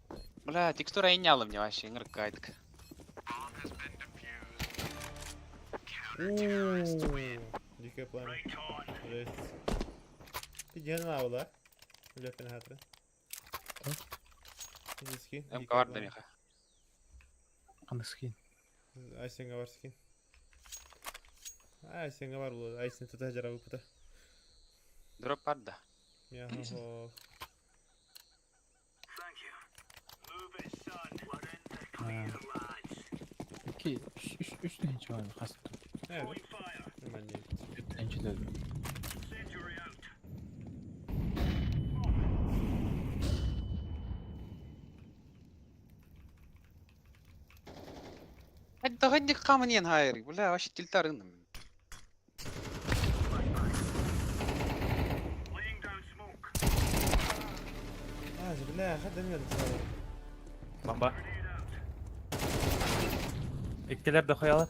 вот. Бля, текстура иняла мне вообще, ыңыркайтк. Ууу, Дикое пламя. Жесть. Ты где на да? Бля, пенгатры. Иди скин. МК бар да меха. Қандай скин? Айсенге бар скин. Айсенге бар бұл. Айсен тута жара выпута. Дроп бар да. Я хо. Ики, үш, үш тыһынча бар, хас. Э, Нормально. Тыһынча деді. ханник хаманен хайры, бля, вообще тильтарыным. А, бля, хадам я Бомба. Иккилэр да хуялар.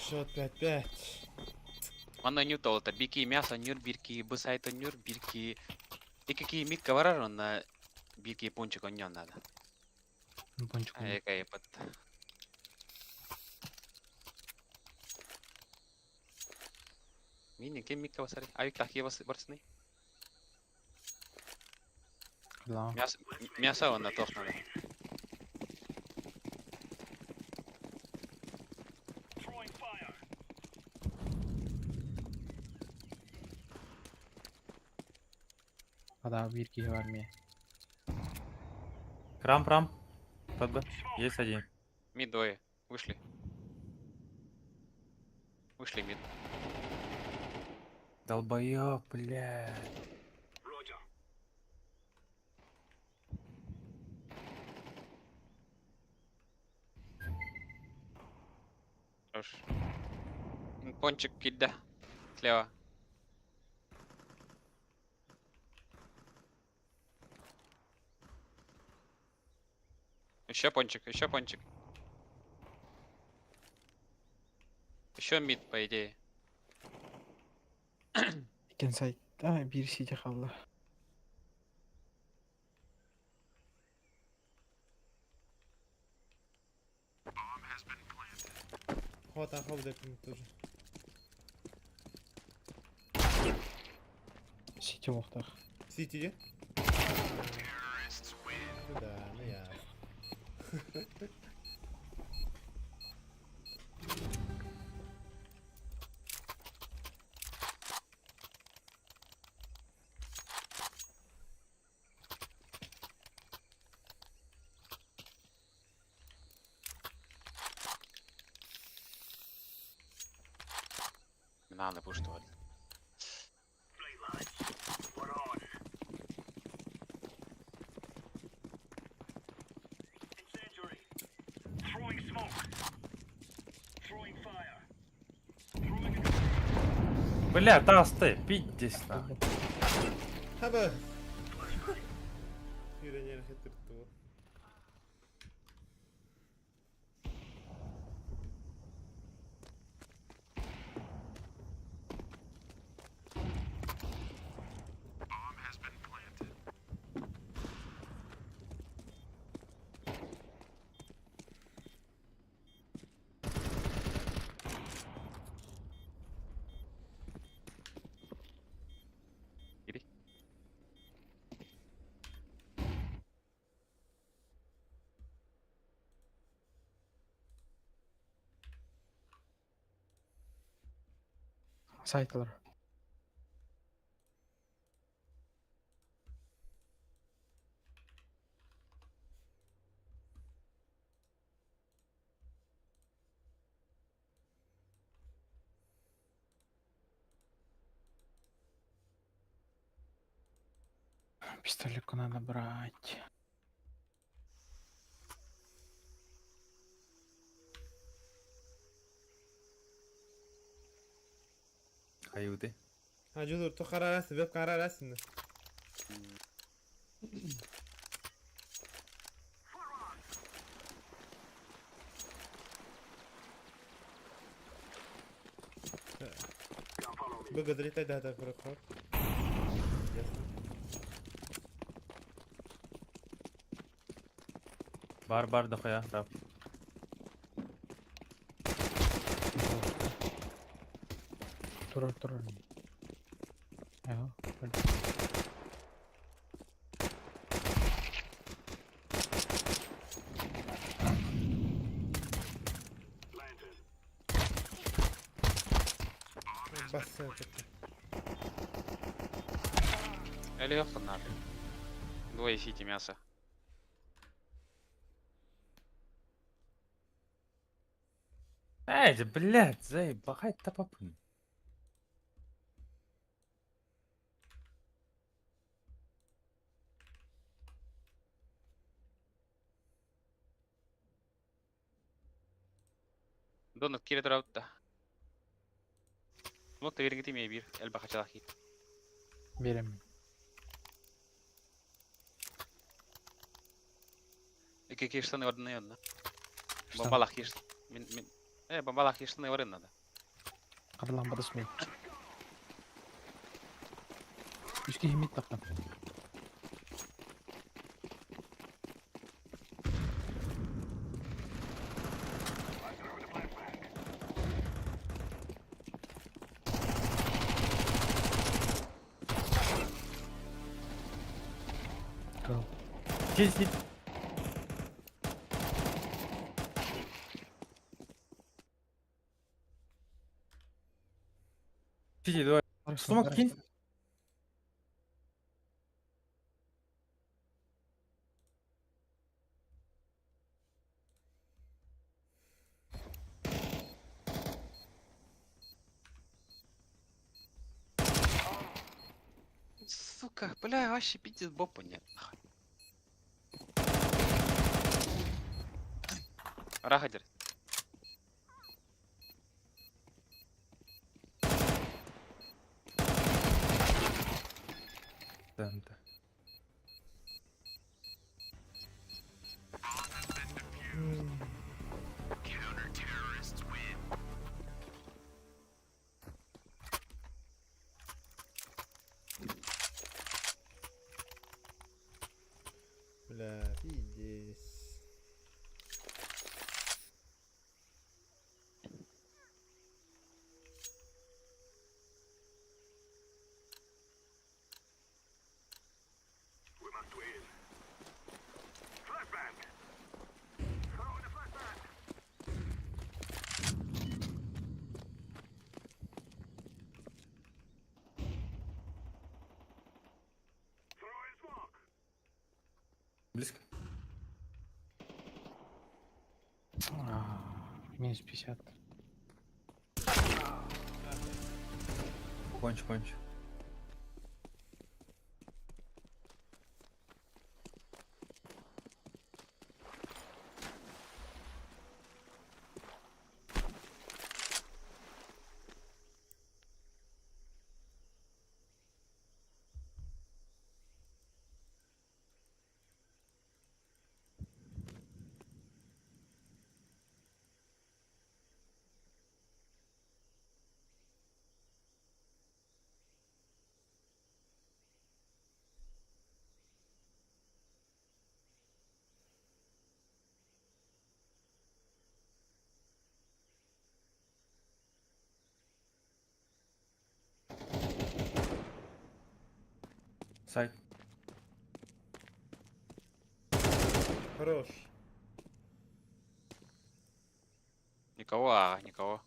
Счет 5-5. Манна нюр толота бики мясо нюр бирки бысайта нюр бирки. Икки микка барар онна бирки пончик онньон надо. Пончик. Ай, под. Мини кем микка басари? Ай тахи бас барсны. Да. Мясо мясо онна тох надо. Ада бир киһи бар мия. Рамп, рамп. Под Б. Есть один. Мид двое. Вышли. Вышли мид. Долбоёб, блядь. Хорош. Пончик кидда. Слева. Еще пончик, еще пончик. Еще мид, по идее. Иккен сайтта бир сити қалды. Хват, ахал деп тоже. Сити оқтақ. Сити де? Ну да, ну я. Надо пуштовать. Бля, тасты, пиздец нахуй. Хаба! Үйренер хеттіртті ол. Иди. Сайтлар. Пистолетку надо брать. Хаюты. А, жудур, то қарарасың, веб қарарасың. Благодарит да, да, проход. Ясно. Бар, бар, дохуя, рап. Турар, турар. Ага. Басса. Элиох нахуй. Двое сити мясо. Эй, да, блядь, заебать тапапын. Донат кире турабытта. Вот вергити ме бир, эл бахачалахи. Берем. Ики киштаны ордына янна. Штан. Бомбалах киш. Мин мин. Бомбалах киштаны орын надо. Карлан бадыс мей. Үске химит таптан. Go. Сити. Сити, давай. Смок кинь. Сука, бля, вообще пиздец бопа нет. Рахадер. Да, да. Бля, пиздец. Близко. А, минус 50. Конч, конч. Сайт. Хорош. Никого, а, никого.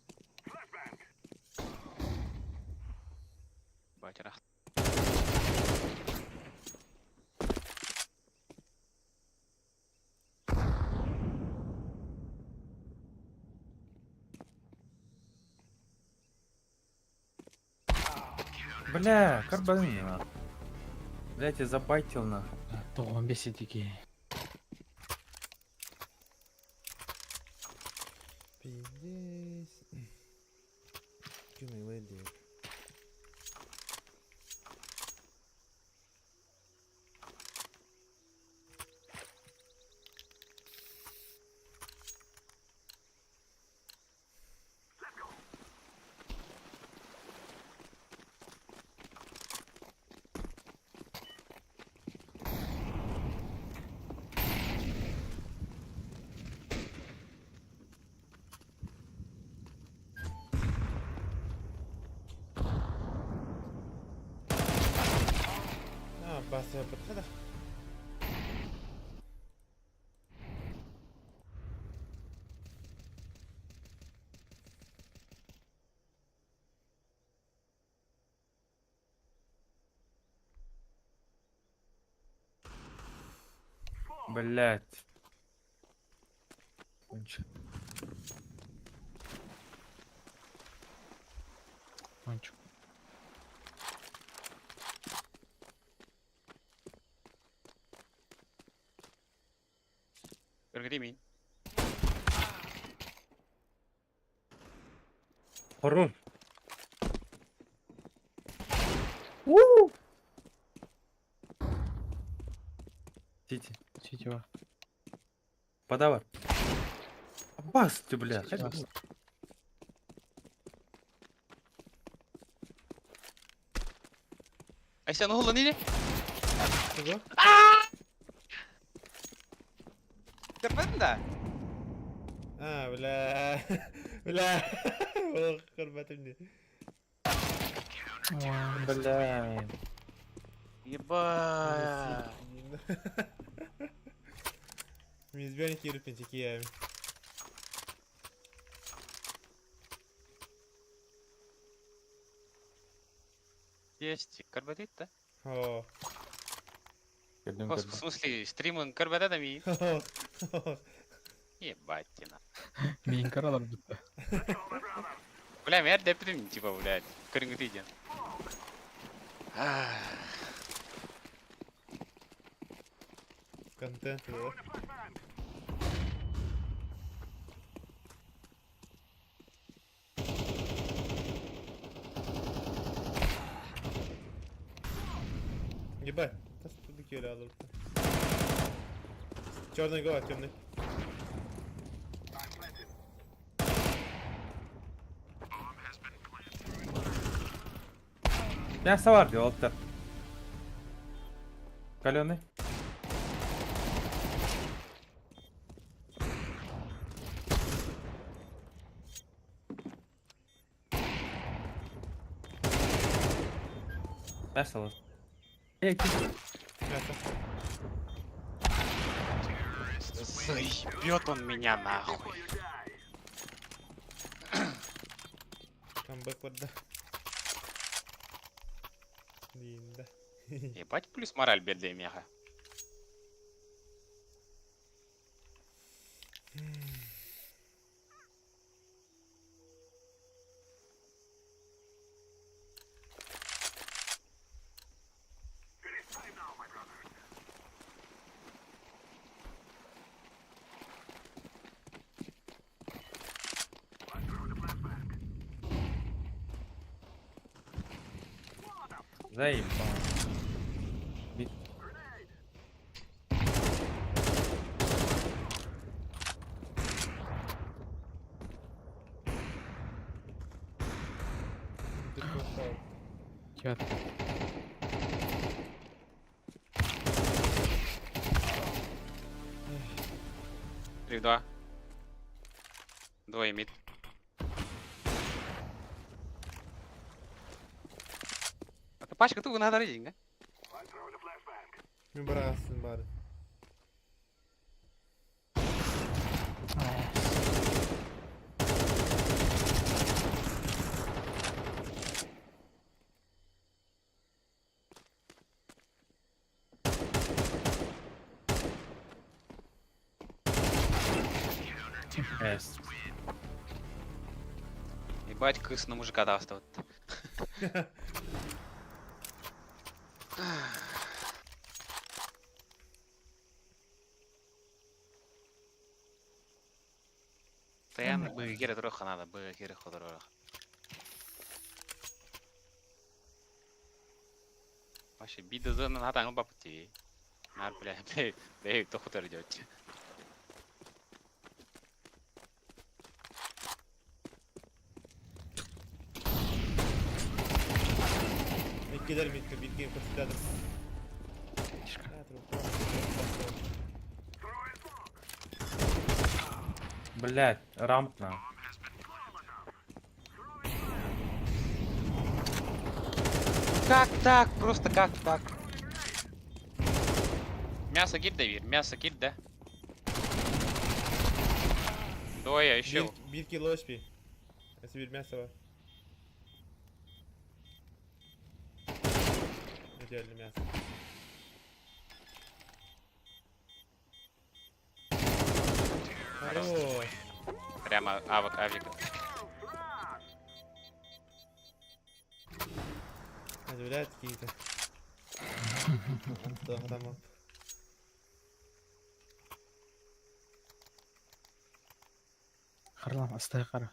Бать, рах. Бля, карбазин на. Блять, я забайтил на. Тоғын бес етеке. Пиздец. Кюмилый дед. А, баса, подхода. Блять. Кончик. Кончик. Көргүтүм. Хорун. Сити. Сити бар. Подавар. Бас ты, бля. Бас. Айсен уһуллан или? Тугу? Көрбөтүн да? А, бля. Бля. Ол көрбөтүм дии. Бля. Ебать. Мизбен киирбин тикиэм. Есть, көрбөтүт да? О. Көрдүм, В көрдүм. смысле, стримын көрбөтө да ми? Ебать, тина. Мин каралар бүтті. Бля, мен деприм, типа, блядь, көрүнгүтүй диэн. Контент, да? Ебать, тас туды кире алырды. Черный голова, темный. Мясо бар дии, олтар. Каленый. Мясо лаз. Эй, кип. Мясо. Заебет он меня нахуй. Там бэквард, да. Блин, да. Ебать, плюс мораль бедная меха. Заебал. Ты пошел. Чат. 3-2. Двое мид. А пачка тугу надо родить, да? Мен барасың бары. Эс. Ебать, крыс на мужика даст вот. Постоянно бы кире троха надо, бы кире ходорох. Вообще, бида за на танго бапути. Нар, бля, бля, бля, то хутор идет. Иккилэр микке бикке көрсөтөдүм. Тишка. Блять, рамп на. Как так? Просто как так? Мясо киль, Давид, мясо киль, да? Двое еще. Бир кило HP. Если бир мясо бар. Идеально мясо. Хорош. О, Прямо авик, авик. Удивляют какие-то. Там Харлам, астай қара.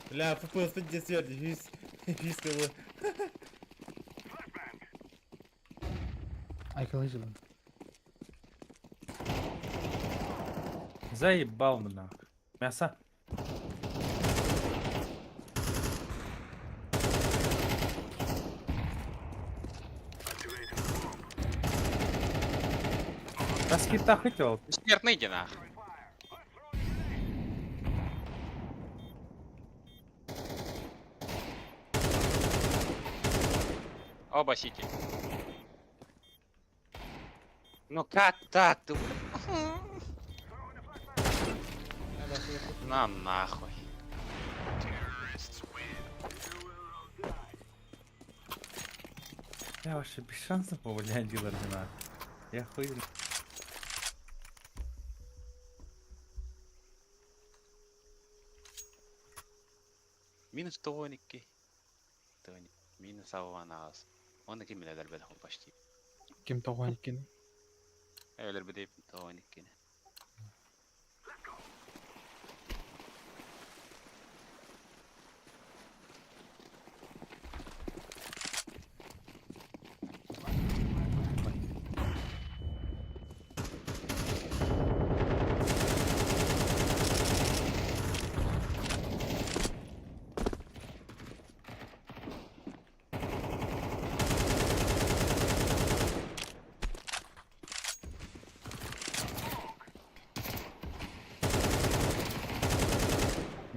Бля, ФПС 50 вис его. Айкалай жылын. Заебал мы нахуй. Мясо. Раскита хотел. Смертный иди нах. Оба сити. Ну как так? Ты... На нахуй. Я вообще без шансов увольняю дилер не надо. Я хуй. Минус тоники. Тоник. Минус аванас. Он ким элер почти. Ким тоғуан екен. Элер бедеп тоникки.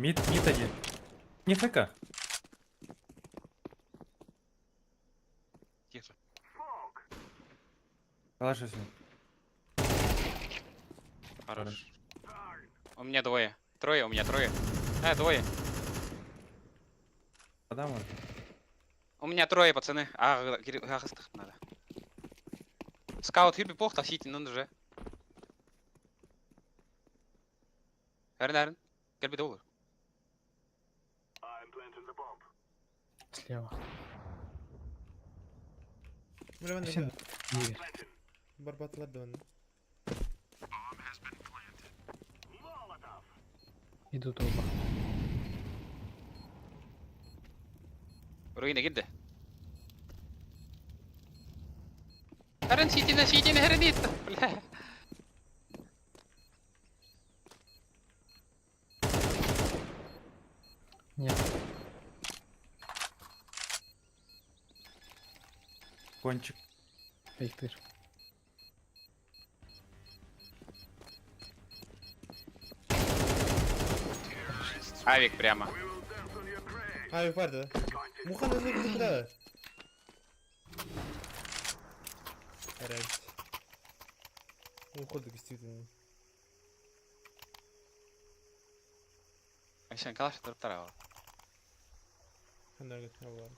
Мид, мид один. Не ФК. Тихо. Положи с ним. Хорош. У меня двое. Трое, у меня трое. Двое. Вода может. У меня трое, пацаны. А, надо. Скаут хирби плохо, сити, ну уже. Эрн, Эрн. Гелби доллар. Слева. Бля, мен Сен. Егер. Барбатлар да оны. Идут оба. Руина гидде. Эрн, сити, на сити, на Эрн, Бля. Нет. Кончик. Фейктыр. Авик прямо. А, бар да. Мухан өзі куда куда? Райт. Уходу действительно. Айшан калаш тұрып тарау. Хандар бар.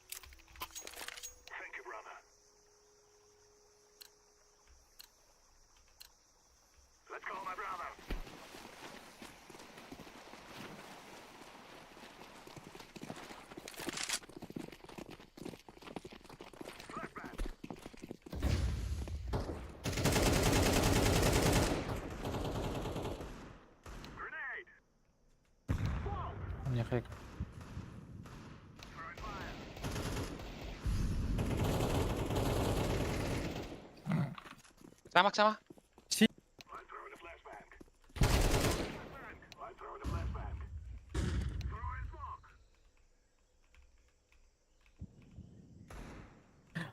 У меня хайка. Сама, сама.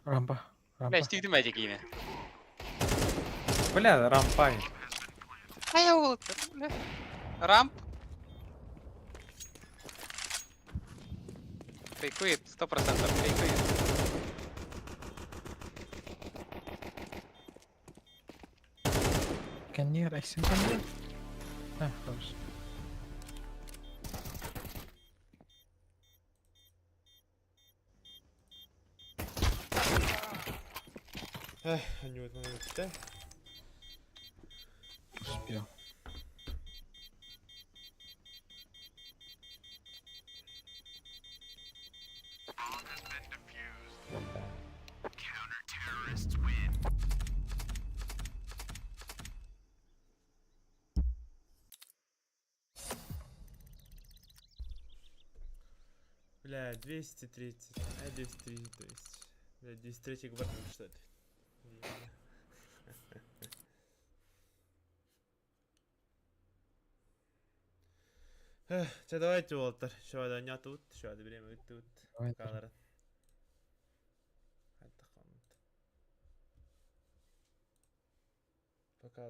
Рампа. Рампа. Бля, стигді мәдек ине. Бля, рампай. Ай, бля. Рамп. Фейкует, 100% фейкует. Коннир, Айсен коннир. А, хорош. Эх, анньыбытынан бүттэ. Успел. Бля, 230. А, 230, то есть. Бля, 203 гвардии, что это? Эх, чэ, давайте, уолаттар. Шуада нятут, шуада время тут. Давай, Калары. Хайдах коммент. Пока.